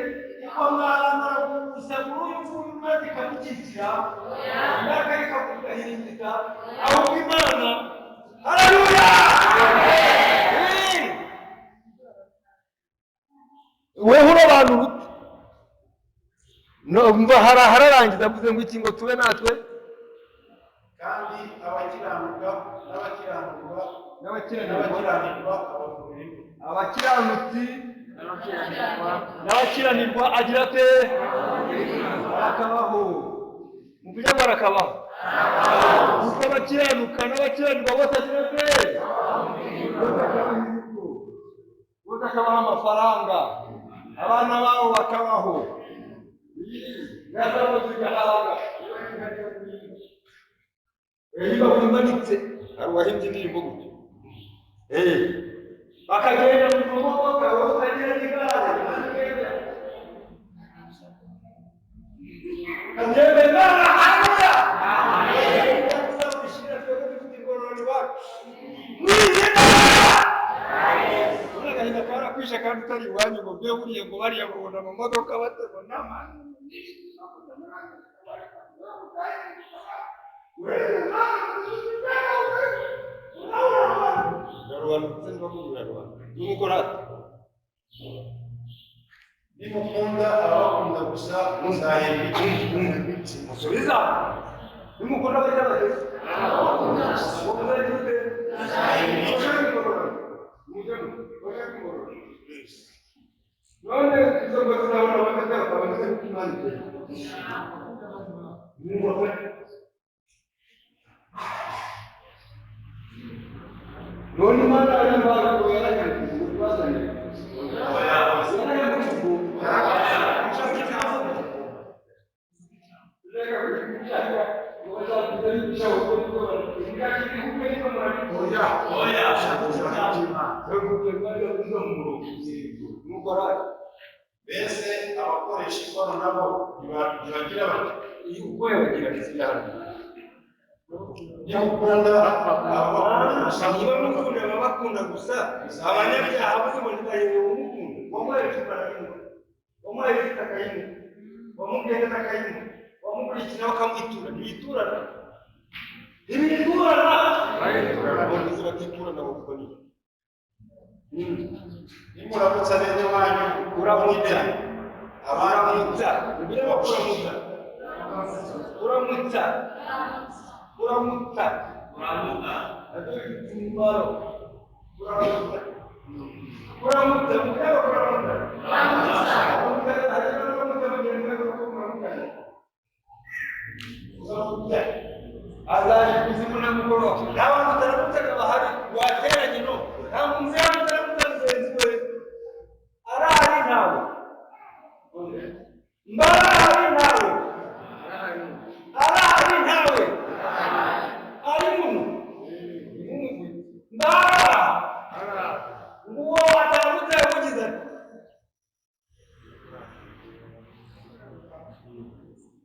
ikamwaramara gusa muri uyu nguyu maze ikamukikira imyaka ikamugahinduka ahubwo Imana haleluya. Weho urabantu ute no mva hararangiza avuze ngo iki ngo tube natwe Kandi abakiranuka n'abakiranirwa n'abakiranirwa n'abakiranirwa abavura imwe. Abakiranutsi n'abakiranirwa agira ate? Arakabaho. Muvuge ngo arakabaho. Kuko abakiranuka n'abakiranirwa bose agira ate? Bose akabaha imivugo, bose akabaha amafaranga, abana babo bakabaho, ingabo zigahaga. Niba wimanitse hari uwahimbye indirimbo gutyo bakagenda mu modoka wowe ukagira n'igare bakagenda Imana haleluya. Mu izina Urabona agahinda karakwishe kandi utari iwanyu ngo mbe buriya ngo bariya babona mu modoka batabona Nimukunda ababakunda gusa muzahembwa iki? Musubiza nimukunda abagira bate? None izo ngo zizabona abafite bakabona kuko Imana iteye. None Imana ari impamvu ngo yarahembwe ngo ibazanire. Yarahembwe ngo murongo nuko araye. Mbese abakoresha inkono nabo ntibagira bati uko yabagira hano nimukunda ababakunda gusa, niba mukunda ababakunda gusa, abanyabyaha bose ngo ntibaherewe umukunda. Wamuhaye icupa arayinywa, wamuhaye ifite akayinywa, wamubwiye neza akayinywa, wamukurikiye nawe akamwitura. Ntibiturana, ntibiturana. Abakozi batiturana bavuga ni nimuramutsa bene wanyu uramutsa, abandi uramutsa, ubireba kuramutsa, uramutsa, uramutsa, nabyo bifite umumaro. Uramutsa, uramutsa, mureba kuramutsa, uramutsa mugenzi we kuko muramukanya. Uramutsa azaje kuzimu na mugoroba. Nta bantu utaramutsaga bahari wateranye, no nta muntu yaba utaramutsa mugenzi we arahari, ntawe mbarahari, ntawe arahari, ntawe ari muno mbaraha. Uwo wataramutse yavugize ati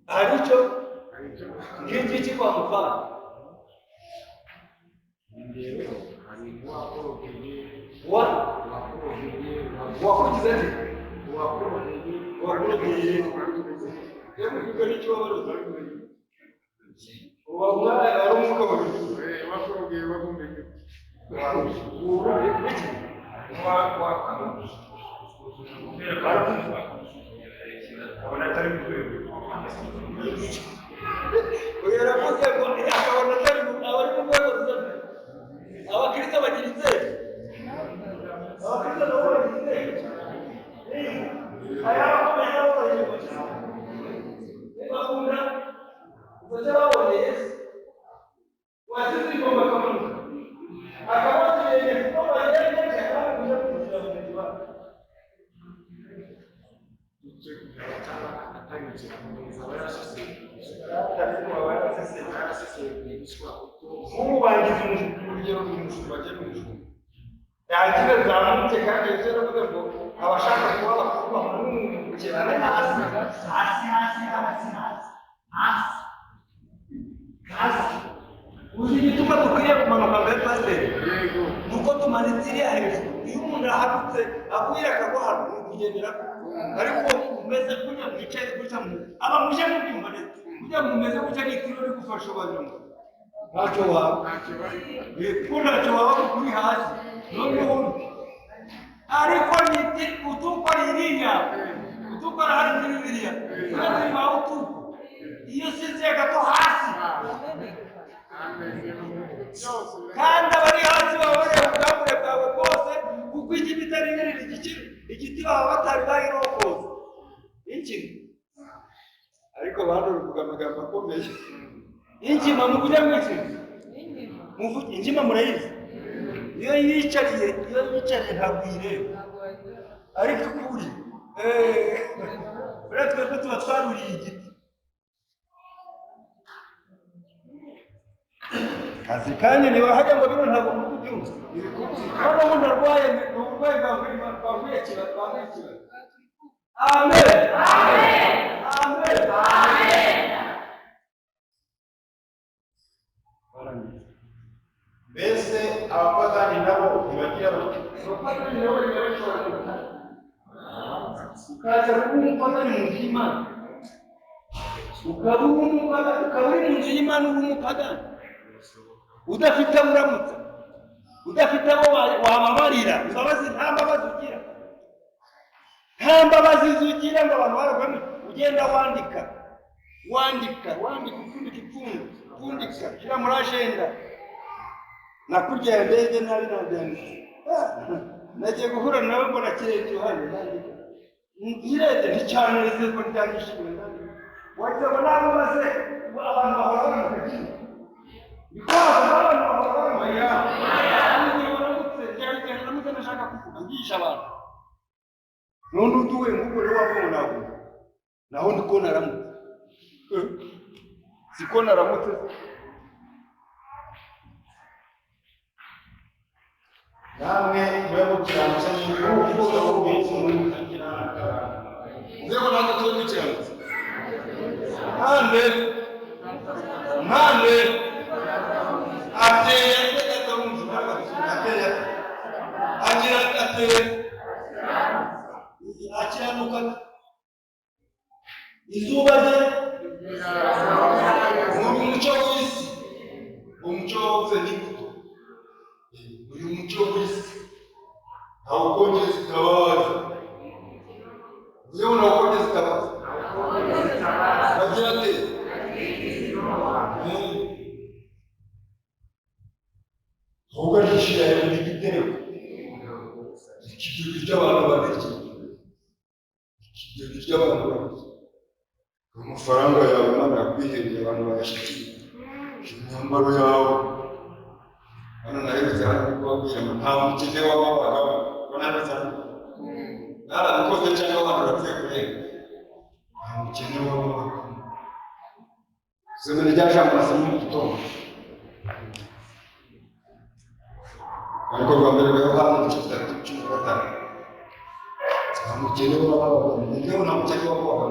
hari icyo ngiki kwa mufana. Wa wakugize ati wakurogeye yewe n'icyo wabaroza uba ari umwuka mubi. Uyu yaravuze ngo akabona atari abari mu rwego ruzana abakristo bagira inzego, abakristo nabo bagira inzego, hari abakomeye n'aboroheje gusa bakunda ubwo babonye Yesu wasize igomba akamanuka akabatuyenye kuko bagendeje kandi kuja kugira mugenzi wabo. Nk'ubu bangize urugero rw'umushumba, agiye n'umushumba yagize zamutse, kandi Yesu yaravuze ngo abashaka kuba bakuru bamanukirane hasi hasi hasi hasi hasi hasi hasi. Uzi igituma dukwiriye kumanuka mbere, pasiteri? Nuko tumanitse iriya hejuru, iyo umuntu ahanutse aguye akagwa hano ni ukugendera, ariko umeze gutya mwicaye gutya mu aba muje mubyumva neza gutya mumeze gutya ni itiro rigufasha ubanyuma ntacyo waba, kuko ntacyo waba kuko uri hasi noneho. Ariko niti utukora iriya utukora hano muri Bibiliya tuba utuko iyo usinziye gato hasi, kandi abari hasi baba bareba ubwambure bwawe bwose, kuko igiti itari binini igiti baba batari bayirokoza inkima. Ariko bantu bivuga amagambo akomeye. Inkima muvuge mwiki muvuge inkima murayizi, iyo yicariye, iyo yicariye ntabwo uyireba, ariko ukuri buriya twebwe tuba twaruriye igiti. Kazi kanya ntibahajya ngo bino ntabwo muri kubyumva. Hano umuntu arwaye ni uburwayi bwavuye kibazo, bwavuye kibazo. Amen, amen, amen. Mbese abapagani nabo ntibagira bati Abapagani nabo ntibashobora ukaza kuba umupagani mu nzu y'Imana, ukaba umupagani, ukaba uri mu nzu y'Imana uri umupagani, udafite abo uramutsa, udafite abo wababarira imbabazi, nta mbabazi ugira, nta mbabazi ugira ngo abantu baragwame. Ugenda wandika wandika wandika upfundika ipfundo, upfundika shyira muri ajenda. Nakurya ndege nabi nabyanditse, nagiye guhura nawe mbona kirenge iruhande nandika ngirebye nticyaneze ko ryanyishimiye nandika wagira ngo nabo maze abantu bahora baramuka niko abantu bahora baramuka. Igihe baramutse ndamutse ndashaka kuvuga ngisha abantu none uduwe nk'ubwo rero wavuga ngo ntabwo naho niko naramutse, siko naramutse. Namwe mube mukiranutse nk'uko So wo mu ijuru akiranuka. Nzego natwe tube dukiranutse. Mpande mpande ateye atarumva ntabwo ateye agira ateye akiranuka izuba rye muri umucyo w'isi. Umucyo wabuze n'imbuto uyu mucyo w'isi ntawukongeza itabaza. Yewe ntawukongeza itabaza bagira ate ahubwo arishira mu gitereko ikigega cy'abantu babiri, ikigega cy'abantu babiri. Amafaranga yawe Imana yakwihereye abantu bayashyikiye, imyambaro yawe hano naherutse hano ndi kubabwira ngo nta mukene w'ababagabo nanditse hano narabikoze cyangwa abantu bapfuye kurenga. Nta mukene w'ababagabo. Isomero rya jambo nasomye mu gitondo ariko rwa mbere rwa Yohana ibice bitatu cumi na gatanu. Nta mukene w'ababagabo. Ngewe nta mukene w'ababagabo.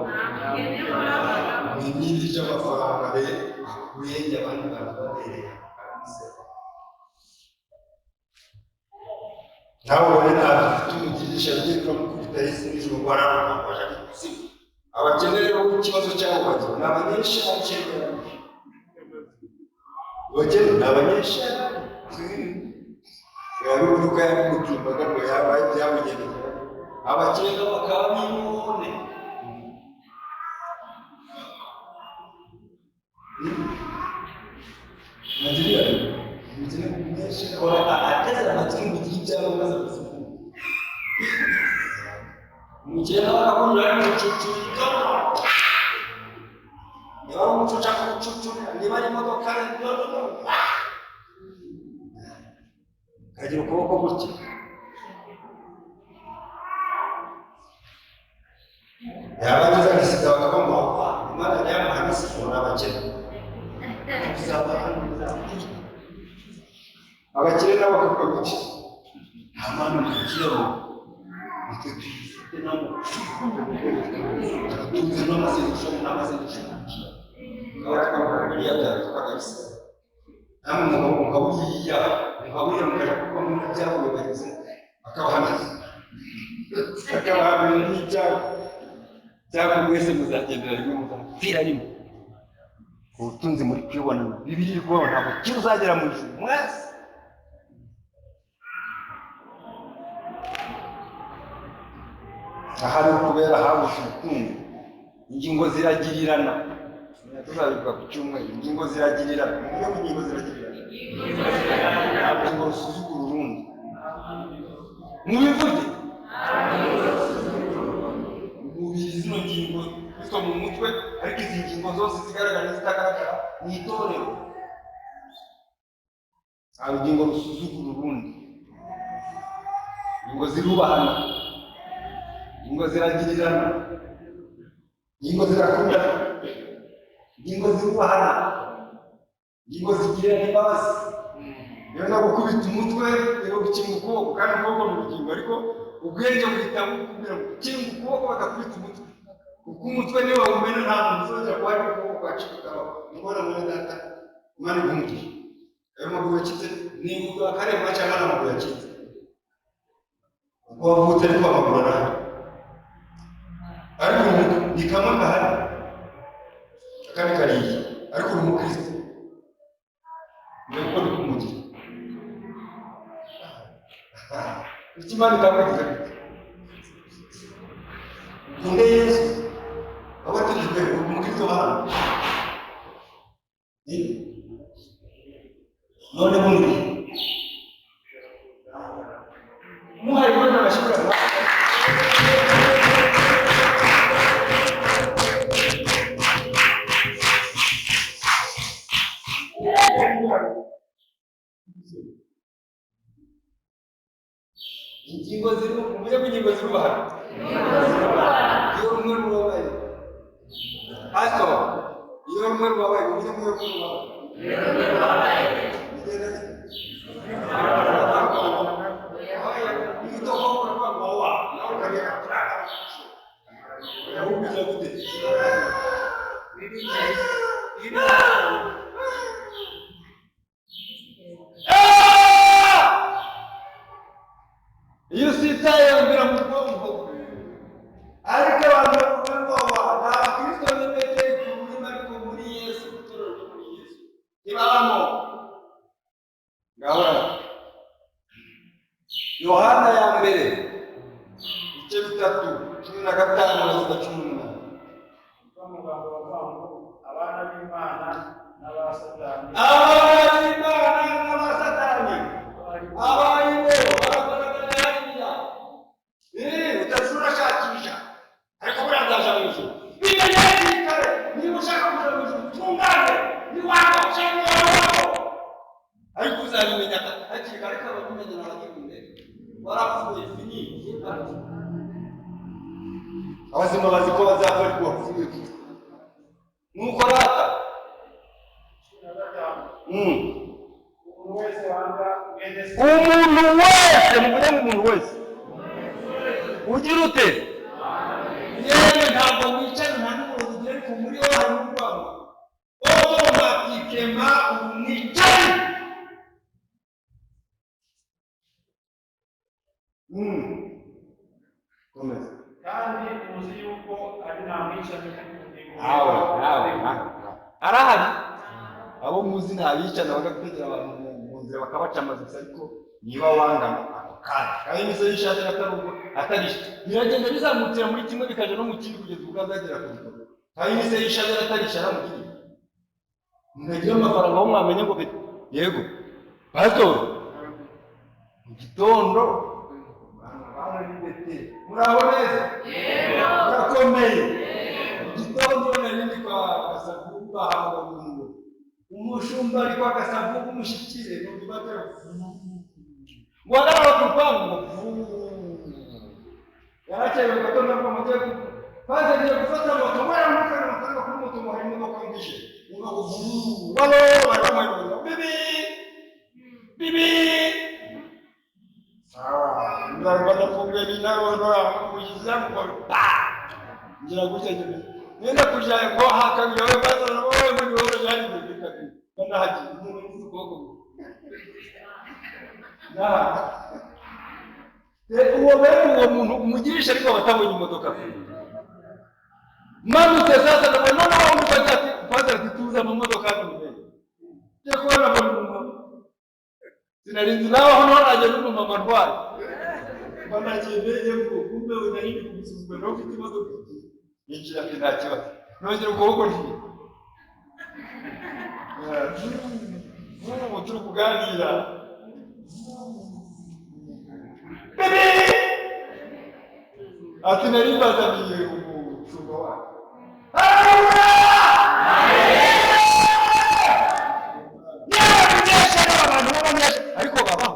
Ni ibindi by'amafaranga be akurenge abandi bantu babereye. Nawe ubone ntabwo ufite umugirisha agiye kuramukubita isi n'ijuru bararana ikuzimu. Abakene rero ikibazo cyabo bagira ni abanyeshari. Abakene ni abanyeshari. Yaba imodoka yamutimbaga ngo yaba byamugendekera. Abakene bakaba bibone. Nagiriya umukene umunyeshari ateze amatwi ngo ugire ibyawe maze ubuzima. Umukene nawe akakubwira ari mucucurika. Niba ari umucuca akagucucurira, niba ari imodoka no no no. Kagira ukuboko gutya. Yaba ageze agasiga bakavuga ngo Imana yamuha n'isifura abakene. Abakire nabo bakavuga gutya. Nta mpano mugiraho. Nitwe tuyifite nabo. Turatunze n'amasengesho n'amasengesho mugira. Biriya byatukaga bisa. Namwe mugabo mukaburiya mukaburiya mukaja kuba mu byabo bagize akabahamya. Akabahamya n'ibyago. Cyangwa mwese muzagendera rimwe muzapfira rimwe. Ubutunzi muri kwibona Bibiliya iri kubabona ntabwo kimwe uzagera mu ijuru mwese. Ahari kubera habuze ubukungu, ingingo ziragirirana. Tuzabivuga ku cyumweru. Ingingo ziragirirana. Muvuge ngo ingingo ziragirirana. Ntabwo ingingo rusuzugura urundi. Mubivuge. Umubiri zino ngingo zitwa mu mutwe, ariko izi ngingo zose zigaragara n'izitagaragara ni itorero. Nta rugingo rusuzugura urundi. Ingingo zirubahana. Ingingo ziragirirana. Ingingo zirakundana. Ingingo zirubahana. Ingingo zigirana imbabazi. Niyo nagukubita umutwe, rero gukinga ukuboko, kandi ukuboko ni urugingo, ariko ubwenge buhita bukubwira ngo kinga ukuboko badakubita umutwe. Kuko umutwe niba wawumena nta muntu uzongera kuba ariko ukuboko kwacika ukabaho. Ni mwene data, Imana iguhe umugisha. Ayo maguru yacitse ni akaremwa cyangwa ni amaguru yacitse? Uko wavutse ariko amaguru arahari. Ariko ni kamwe gahari, akandi kariye, ariko uri umukristo. Ni uko ndi kumugira. Icyo Imana itamugize gute? Ukunde Yesu, wabatirijwe uri umukristo hano. None bundi muhaye Imana amashyi. Ingingo ziri muvuge ko ingingo zirubahana. Iyo rumwe rubabaye, pastor, iyo rumwe rubabaye, muvuge ko iyo rumwe rubabaye. Bigenda bite? Iyo usitaye yumvira mu bwonko. Ariko abantu bavuga ngo nta bakristo b'intege ku murima, ariko muri Yesu, itorero ryo muri Yesu ntibabamo. Ngahora Yohana ya mbere ibice 3 15 na 18. Amagambo bavuga ngo abana b'Imana n'aba Satani. Abana b'Imana n'aba Satani abaribo baragaragara hariya. Utashurashakisha ariko buriya nzaja mu ijuru. Bimenye hakiri kare, niba ushaka kuja mu ijuru tungane, niwanga ushaka iwawe, ariko uzabimenya hakiri kare. Ariko ababimenya n'abagiye imbere barapfuye, fini. Abazima bazi ko bazapfa, ariko bapfuye nuko rata. Umuntu wese wanga mwene se. Umuntu wese, muvuge ngo umuntu wese ugira ute? Yewe, ntabwo wicaye, nta n'uburozi ugira, ariko muri wowe harimo urwango. Automatikema umwicaye. Komeza. Kandi muzi yuko ari nta mwicanyi ubugingo. Nawe nawe nawe arahari. Abo muzi ni abicana, bagategera abantu mu nzira, bakabaca amazosi. Ariko niba wangana ako kanya, kandi imisozi y'ishati atari ubwo atarisha, biragenda bizamukira muri kimwe, bikaja no mu kindi, kugeza ubwo azagera ku bikorwa. Kandi imisozi y'ishati atarisha aramugiriye mwagira amafaranga, aho mwamenye ngo yego pastor mu gitondo muraho neza, murakomeye. Mu gitondo nari ndi kwa Gasavubu, bahabwa ngo umushumba ari kwa Gasavubu umushyikire, numva batera ngo hagarara ku rupangu, ngo yarakerewe gato. Ndavuga ngo ngiye maze ngiye gufata moto, ngo yaramukana amafaranga kuri moto, ngo hari imodoka ngishe, ngo walo bari bamuyoboza bibi bibi. Sawa, ndarwa ndafunguye ninarondora kuyiza ngo pa ngira gutya nyine nenda kuja ngo hakabira we baza wowe muri wowe jari bikati ndahagiye umuntu uzi ukuboko na uwo bene uwo muntu umugirisha, ariko batabonye imodoka. Manutse sasa, ndabona noneho umufata ati pastor ati tuza mu modoka hano imbere. Ngiye kubona mbona umumama sinari nzi nawe aho none n'umumama arwaye, mbona agiye ngo kumbe we nari ndi kumusuzuma nawe ufite imodoka. Yinjira ati nta kibazo, nongera ukuboko nti ubu turi kuganira bibi ati nari mbazaniye umushumba wacu. Abantu b'abanyesha ariko babaho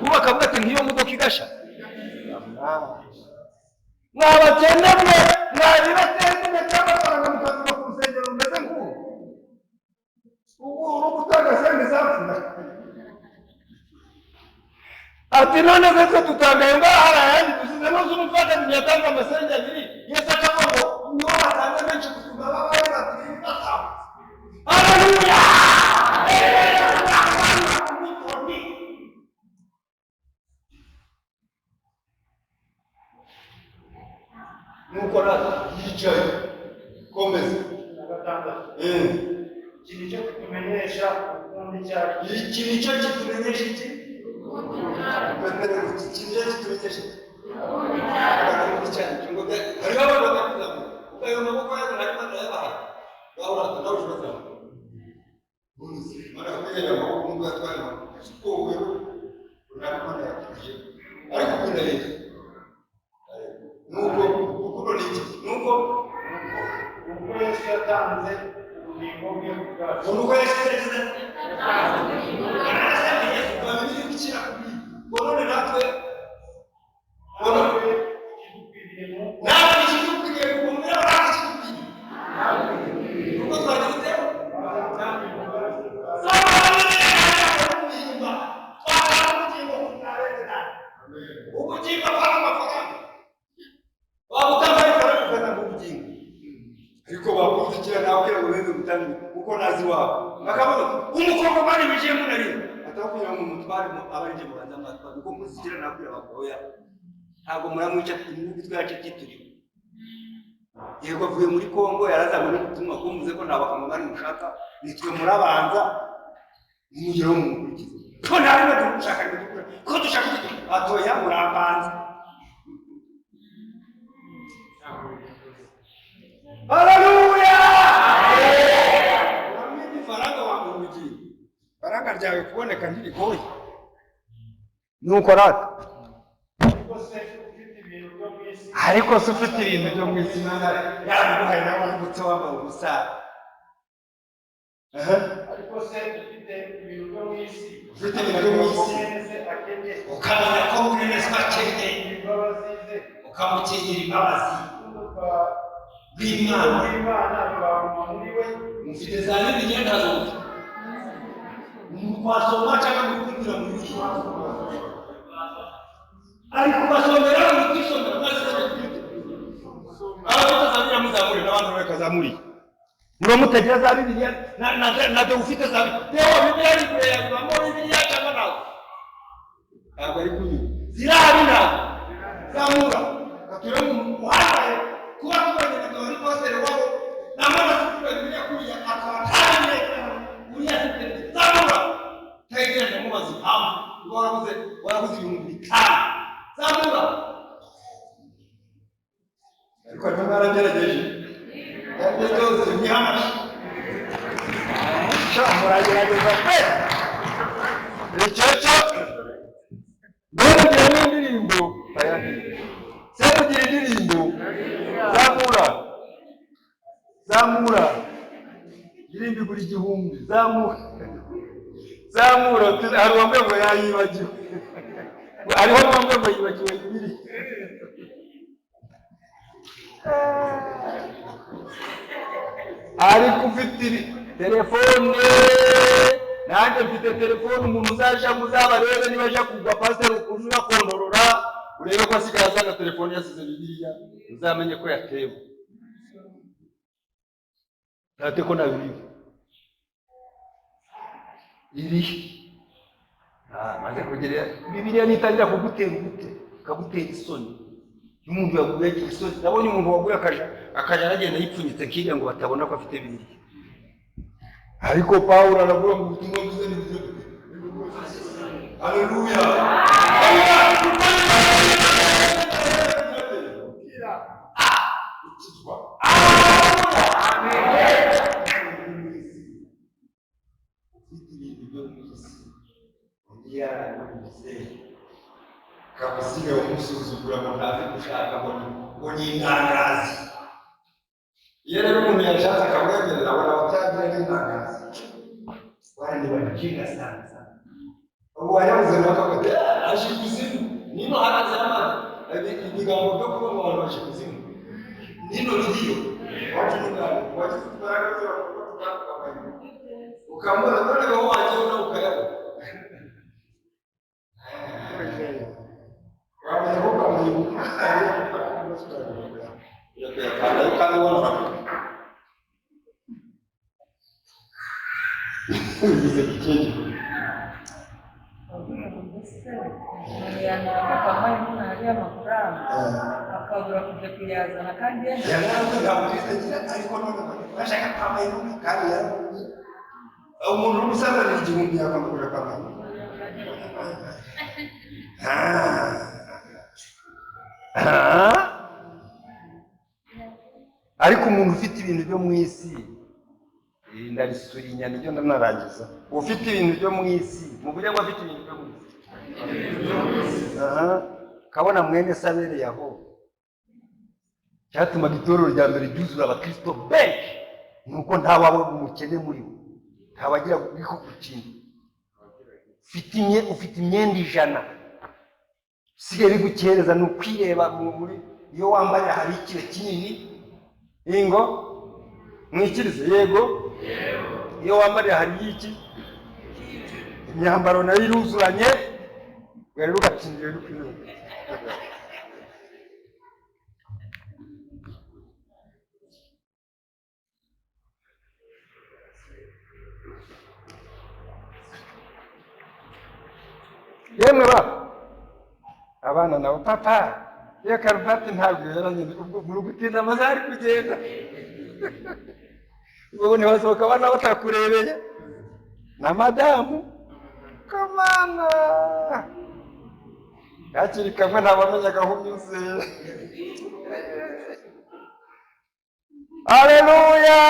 ubu bakavuga ati nk'iyo modoka igasha. Mwabakene mwe mwabibateze cy'amafaranga mukazuba ku rusengero rumeze nk'uru, ubu uri gutanga sente zapfuna. Ati none se twe dutangaye ngaha, hari ayandi dusize nose umupfakazi yatanze amasenge abiri, Yesu akavuga ngo niwo watanze menshi gusumba ababaye batiri batambutse. Haleluya! Nuko rata yicaye, komeza. Na gatandatu. Iki nicyo kitumenyesha ukunda icyo ari cyo. Iki nicyo kitumenyesha iki? Iki nicyo kitumenyesha iki? Hariho abantu batakuzamuka ukayo maboko yawe harimo ndayabaha gahora nawe ushobora mana kumenyera amaboko nubwo yatwaye siko wowe urabona yakije, ariko ukunda Yesu nuko urukundo ni iki? Nuko Ubwo Yesu yatanze ubugingo bwe ku bwacu. Nuko Yesu yagize ngo none natwe Natwe ikidukwiriye ni uko natwe ikidukwiriye kumvira, natwe ikidukwiriye nuko twagize twatanze ubugingo bwacu ku bwacu. Ubugingo bwari amafaranga, waba utambaye ifaranga ugatanga ubugingo, ariko bakunze kiriya. Akazi wawe akavuga umukongomani winjiyemo na rimwe atakugira ngo mumutware abarije mubanza mwatware kuko muzigira nabwira abagoya ntabwo muramwica imitwe yacu itituriwe. Yego avuye muri Kongo yarazanywe n'ubutumwa ko muze ko nta bakongomani mushaka nitwe murabanza nimugeraho mumukurikize ko nta rimwe dushaka ko dushaka atoya murambanza. Haleluya! Uramwita ifaranga wanga ubugingo. Faranga ryawe kuboneka ntirigoye. Nuko rata. Ariko se ufite ibintu byo mu isi Imana yaraguhaye nawe wambutse wambaye ubusa. Ariko se ufite ibintu byo mu isi. Ufite ibintu byo mu isi. Ukamenya ko mwene se akennye. Ukamukenyera imbabazi. Bw'Imana mufite za bibiliya ntazo twasoma cyangwa gukumira mu bibiliya ariko basomera mu kwisomera maze abafite za bibiliya muzamure n'abandi bakazamuriye niba mutagira za bibiliya na de ufite za bibiliya bibiliya ari kure yawe bibiliya cyangwa nawe ntabwo ari kunyura zirahari ntabwo zamura gature mu muhanda kuba tubonye na dore pasiteri wabo namara kuvuga bibiliya kuriya akaba ntabiye uriya afite zamura tegereje mubaza impamvu uba warabuze 5000 zamura. Ariko arimo baragerageje ibyo byose ntihamashe sha muragerageza pe icyo cyo mbere n'indirimbo semugira indirimbo zamura zamura indirimbo igura 1000 zamura zamura. Hari uwambaye ngo yayibagiwe, hariho n'uwambaye ngo yibagiwe bibiri. Ariko ufite telefone, nanjye mfite telefone, umuntu uzaja muzabarebe niba aja kugwa pasiteri ukuntu akondorora urebe ko asigaye azana telefone yasize bibiliya uzamenye ko yatewe. Ntate ko na bibiliya iri maze kugira bibiliya nitangira kugutera ubute ikagutera isoni. Umuntu yaguye agira isoni. Nabonye umuntu waguye akaja aragenda yipfunyitse kiriya ngo batabona ko afite bibiliya. Ariko Pawulo aravuga ngo ubutumwa bwiza ni bwiza. Haleluya! Ufite ibintu byo mu isi undi yarabibuze kamusigaye umusuzugura ngo ntazi gushaka ngo ni intangazi. Iyo rero umuntu yashatse akamwemerera abona abatagira n'intangazi waranibajiga sana sana. Ubu wayabuze nawe akavuga aje ikuzimu nino hakaze amazi ibigambo byo kuba ngo abantu baje ikuzimu nino biriyo wacu n'ingano wagize imbaraga z'abantu ukamubona noneho wajyaho nawe ukayabona wamenya ko ukamwibuka kandi ubona bigize ikindi akabura kujya kuyazana kandi ariko none bashaka kwambaye kandi umuntu w'umusaza ni 1000 yakamugura kwambaye. Ariko umuntu ufite ibintu byo mu isi ndarisura inyana ibyo ndanarangiza. Ufite ibintu byo mu isi muvuge ngo afite ibintu byo mu isi kabona mwene sabereye aho cyatumaga itorero rya mbere ryuzura abakristo benshi nuko ntawaba umukene muri bo ntawagira ubwiko ku kintu. Ufite imyenda 100 usigaye bigukereza ni ukwireba muri iyo wambaye hari ikire kinini ingo mwikirize yego iyo wambariye hari iki imyambaro nayo iruzuranye rero ugakingira uri kwireba. Yemwe ba abana nabo papa iyo karuvati ntabwo yera nyine, ubwo muri gutinda amasaha ari kugenda, ubwo ntibasohoka abana batakurebeye na madamu kamana hakiri kamwe ntabamenyaga aho unyuze. Haleluya!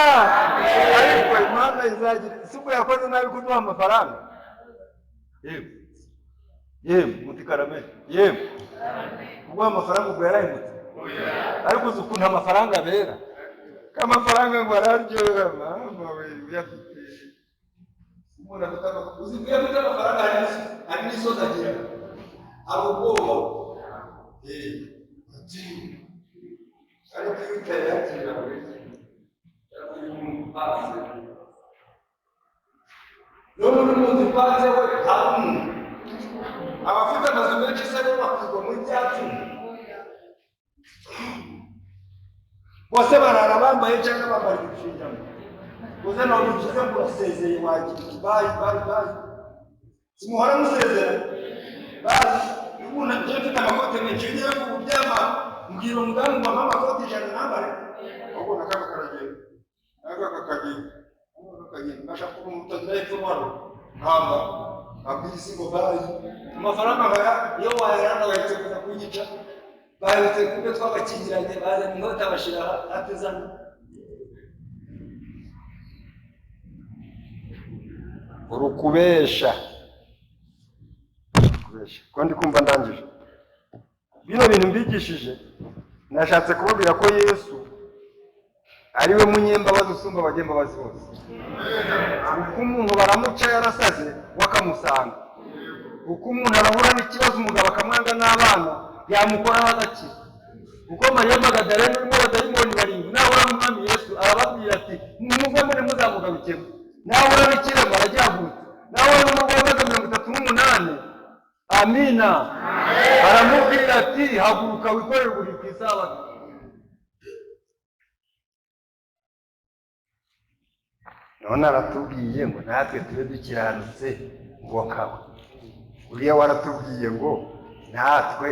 Ariko Imana izagira si ubwo yakoze nabi kuduha amafaranga. Yego yego mutikarame yego kuguha amafaranga ubwo yarahemutse, ariko uzi ukuntu amafaranga abera, ko amafaranga ngo araryoha mama we uyafite. Umuntu afite amafaranga, uzi ko iyo afite amafaranga hari n'isozi agira, hari ubwoba ariko iyo utayakira n'ubu n'umuntu upanze we hari umuntu abafite amazu menshi se bo bakwirwa muri byacu bose barara bambaye cyangwa bambara ibishingano uze nawe ugize ngo urasezeye wagira uti bayi bayi bayi, simuhora musezera bayi. Ubu ngiye mfite amakote menshi, iyo ngiye kuryama mbwira umudamu ngo ampe amakote 100 nambare, ahubwo na kano karagenda naka kakagenda kakagenda, ngashaka kuba umuntu utagira hepfo waro nkamba nkabwira isi ngo bayi. Amafaranga nkaya iyo wayarana bahetse kuza kunyica, bahetse kubyo twabakingiranye, bazana inkota bashyira atezana. Urukubesha ko ndi kumva ndangije bino bintu mbigishije, nashatse kubabwira ko Yesu ari we munyembabazi usumba abanyembabazi bose. Kuko umuntu baramuca yarasaze wakamusanga, kuko umuntu arahura n'ikibazo umugabo akamwanga n'abana yamukoraho agakira. Kuko Mariya Magadalena urimo abadayimoni barindwi nahura n'umwami Yesu arababwira ati nimuvemo ntimuzamugarukemo. Nahura n'ikirema aragihagurutsa, nahura n'umurwayi w'imyaka 38 amina baramubwira ati haguruka wikorere uburiri ku isabato. None aratubwiye ngo natwe tube dukiranutse ngo kawe uriya waratubwiye ngo natwe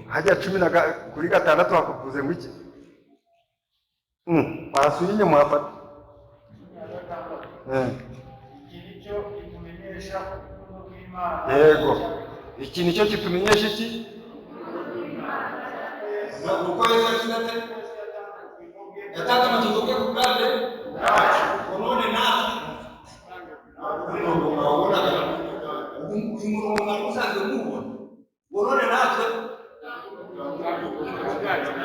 hajya 10 kuri 6 hakuvuze ngo iki warasuye inyuma hafata. Yego iki nicyo kitumenyesha iki uko Yesu yakize ate yatanze ubugingo bwe ku bwanjye none natwe umurongo mwawonaga uyu murongo mwari musanzwe muwubona ngo none natwe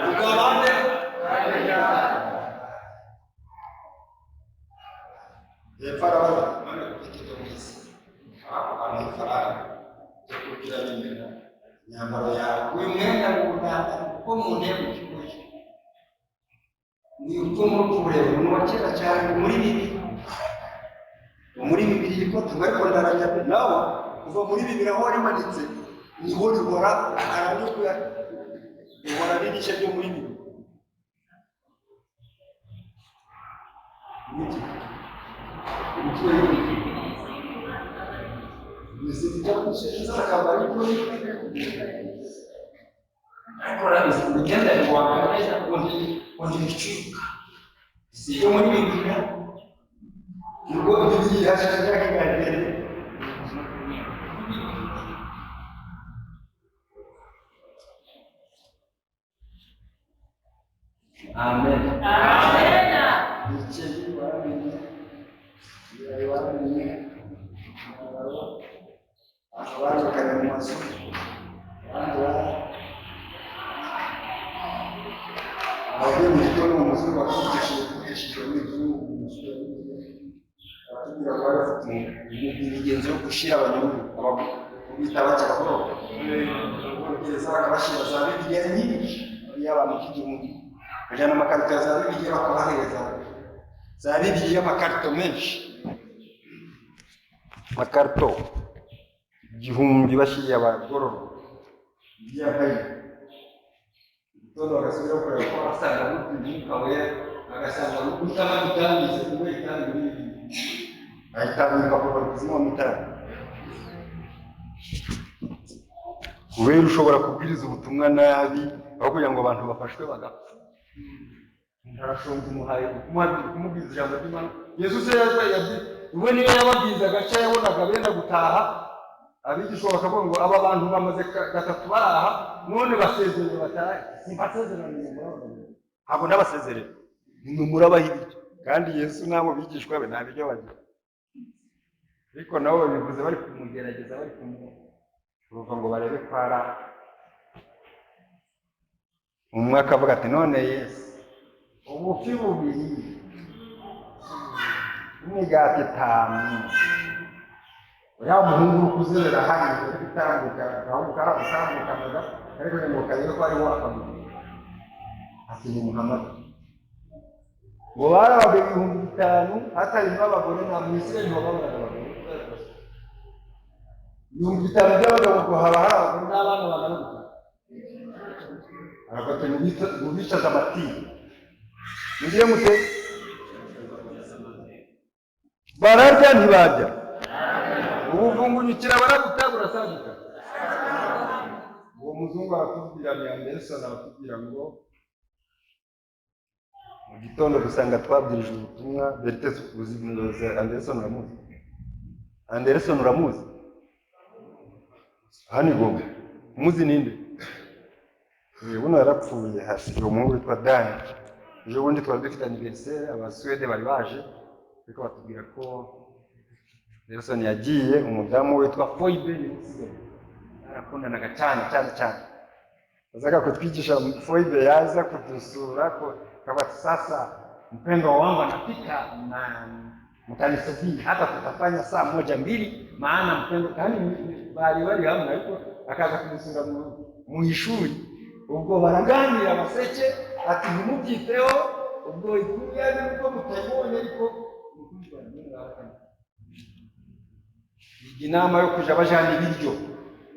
ubwabande hepfo arabaza none kubitega mu isi amafaranga yo kugira nyina imyambaro yawe uyu mwenda w'ubutaka kuko mu ntebe ukibuye ni uko muri kureba ni uwa kera cyane muri bibiri muri bibiri ikote ariko ndarajya nawe kuva muri bibiri aho rimanitse niho rihora aranyukuya rihora ririshe ryo muri bibiri si yo muri bibiri nubwo bibiri hashize imyaka ingahe. Amen. Amen. Bicaye baramenye, ibirayi baramenye, imyambaro, abandukanye mu mazu, abandi abavuye mu gitondo mu mazu bakigishije muri igihugu baratubwira ko bari bafite imigenzo yo gushyira abanyururu bita abakiraboro gereza bakabashyira za bibiliya nyinshi y'abantu k'igihumbi bajyana amakarito ya za bibiliya bakabahereza za bibiliya amakarito menshi amakarito 1000 bashyiriye abagororwa by'akayi gitondo bagasubira kureba ko asanga umwuka wera agasanga gutama itangize kubera itangize ahita impapuro bari kuzinywa mu itara. Kubera ushobora kubwiriza ubutumwa nabi, aho kugira ngo abantu bafashwe bagapfa. Ntarashonje, umuhaye kumubwiriza ijambo ry'Imana. Yesu se we niyo yababwirizaga agace yabonaga benda gutaha, abigishwa bakavuga ngo aba bantu bamaze gatatu baraha, none basezerere batahe. Simbasezeraniye murabagabo, ntabwo ndabasezerera, nimwe murabaha ibiryo. Kandi Yesu n'abo bigishwa be nta biryo bagira, ariko nabo babivuze bari kumugerageza, bari kumuruva ngo barebe ko ari umwe. Akavuga ati none Yesu, ubufi bubiri n'imigati itanu, uriya muhungu uri kuzerera hariya uri gutambuka, agahungu karagutambukaga ariko ngo karebe ko ariho akamubwira ati ni Muhammad. Ngo bari abagabo 5000, hatarimo abagore. Nta mu Isirayeli ntibababaraga abagore. 5000 by'abagabo, ngo haba hari abagore n'abana bangana gutya. Aravuga ati mubicaze amatsinda, mugire mute? Bararya ntibarya? Ubuvungunyukira barabuta burasaguka. Uwo muzungu aratubwira, ni Anderson, aratubwira ngo mu gitondo dusanga twabwirije ubutumwa. Berite, uzi Anderson? Uramuzi Anderson? Uramuzi? Hano i Goma umuzi ninde? Buno yarapfuye, hasigaye umuhungu witwa Dani. Ejo bundi twari dufite anniversaire, Abasuwede bari baje, ariko batubwira ko Nelson yagiye. Umudamu witwa Foibe niwe usigaye, barakundanaga cyane cyane cyane. Azaga kutwigisha Foibe, yaza kudusura akavuga ati sasa mpendwa wangu anapika na mtanisubiri hata tutafanya saa moja mbili, maana mpendwa, yani bari bari hamwe, ariko akaza kumusura mu ishuri, ubwo baraganira baseke, ati ntimubyiteho, ubwo inkuru yanyu nubwo mutayibonye, ariko biga inama yo kuja bajana ibiryo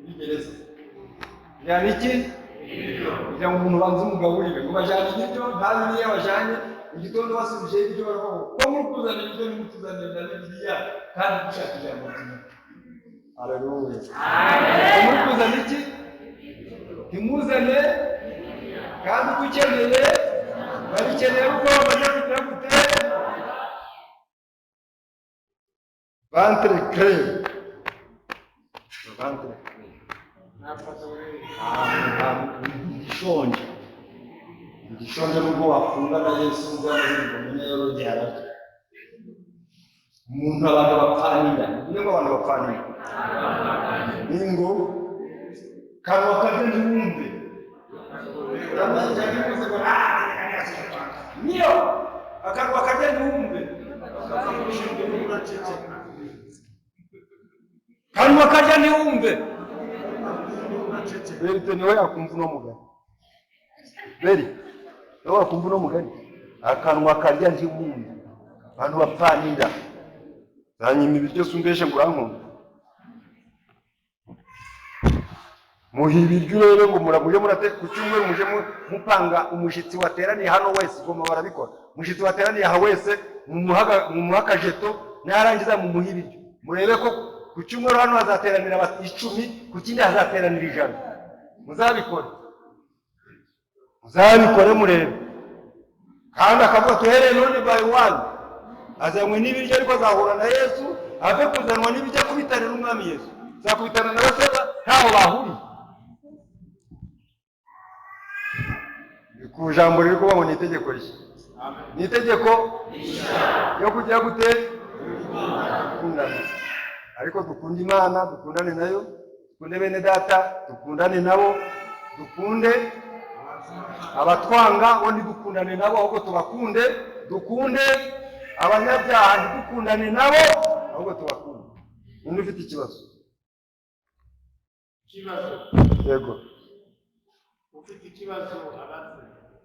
muri gereza. Jana iki? Kugira ngo umuntu banze umugaburire. Ngo bajana ibiryo, nta bibiliya bajanye. Mu gitondo basubije ibiryo, baravuga ngo ko muri kuzana ibiryo nimutuzanire na bibiliya kandi dushaka ijambo ry'Imana. Haleluya! Muri kuzana iki? Ntimuzane kandi uko ukeneye, babikeneye kuko bamaze kugira gute? Ventre creux, ventre creux, igishonje, igishonje. Nubwo wafunga na Yesu, nubwo yamaze ngo umenye yorongera ararya. Umuntu, abantu bapfanira, ni ngo abantu bapfanira ni ngo kanwa karya ntiwumve. Niyo akanwa karya ntiwumve, kanwa karya ntiwumve. Berite niwe yakumva uno mugani, Beri niwe wakumva uno mugani. Akanwa karya ntiwumve, abantu bapfanira. Zanyima ibiryo sumbeshe ngo urankunda. Muha ibiryo rero ngo muraguje murate ku cyumweru, muje mupanga umushitsi wateraniye hano wese. Goma barabikora. Umushitsi wateraniye aha wese mumuha akajeto, narangiza mumuha ibiryo. Murebe ko ku cyumweru hano hazateranira 10, ku kindi hazateranira 100. Muzabikore, muzabikore murebe. Kandi akavuga tuhereye none by one azanywe n'ibiryo, ariko azahura na Yesu, ave kuzanwa n'ibiryo akubitane n'Umwami Yesu. Azakubitana na Baseba ntaho bahuriye. Ku jambo riri kuba ngo ni itegeko rishya, ni itegeko yo kugira gute? Gukundana. Ariko dukunde Imana, dukundane nayo, dukunde bene data, dukundane nabo, dukunde abatwanga bo ntidukundane nabo, ahubwo tubakunde. Dukunde abanyabyaha, ntidukundane nabo, ahubwo tubakunde. Undi ufite ikibazo? Ikibazo. Yego. Ufite ikibazo abaze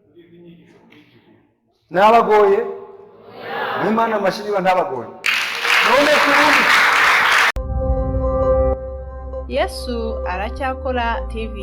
muri izi nyigisho twigiye. Ntabagoye n'Imana amashyi niba ntabagoye. None se ubundi Yesu Aracyakora TV.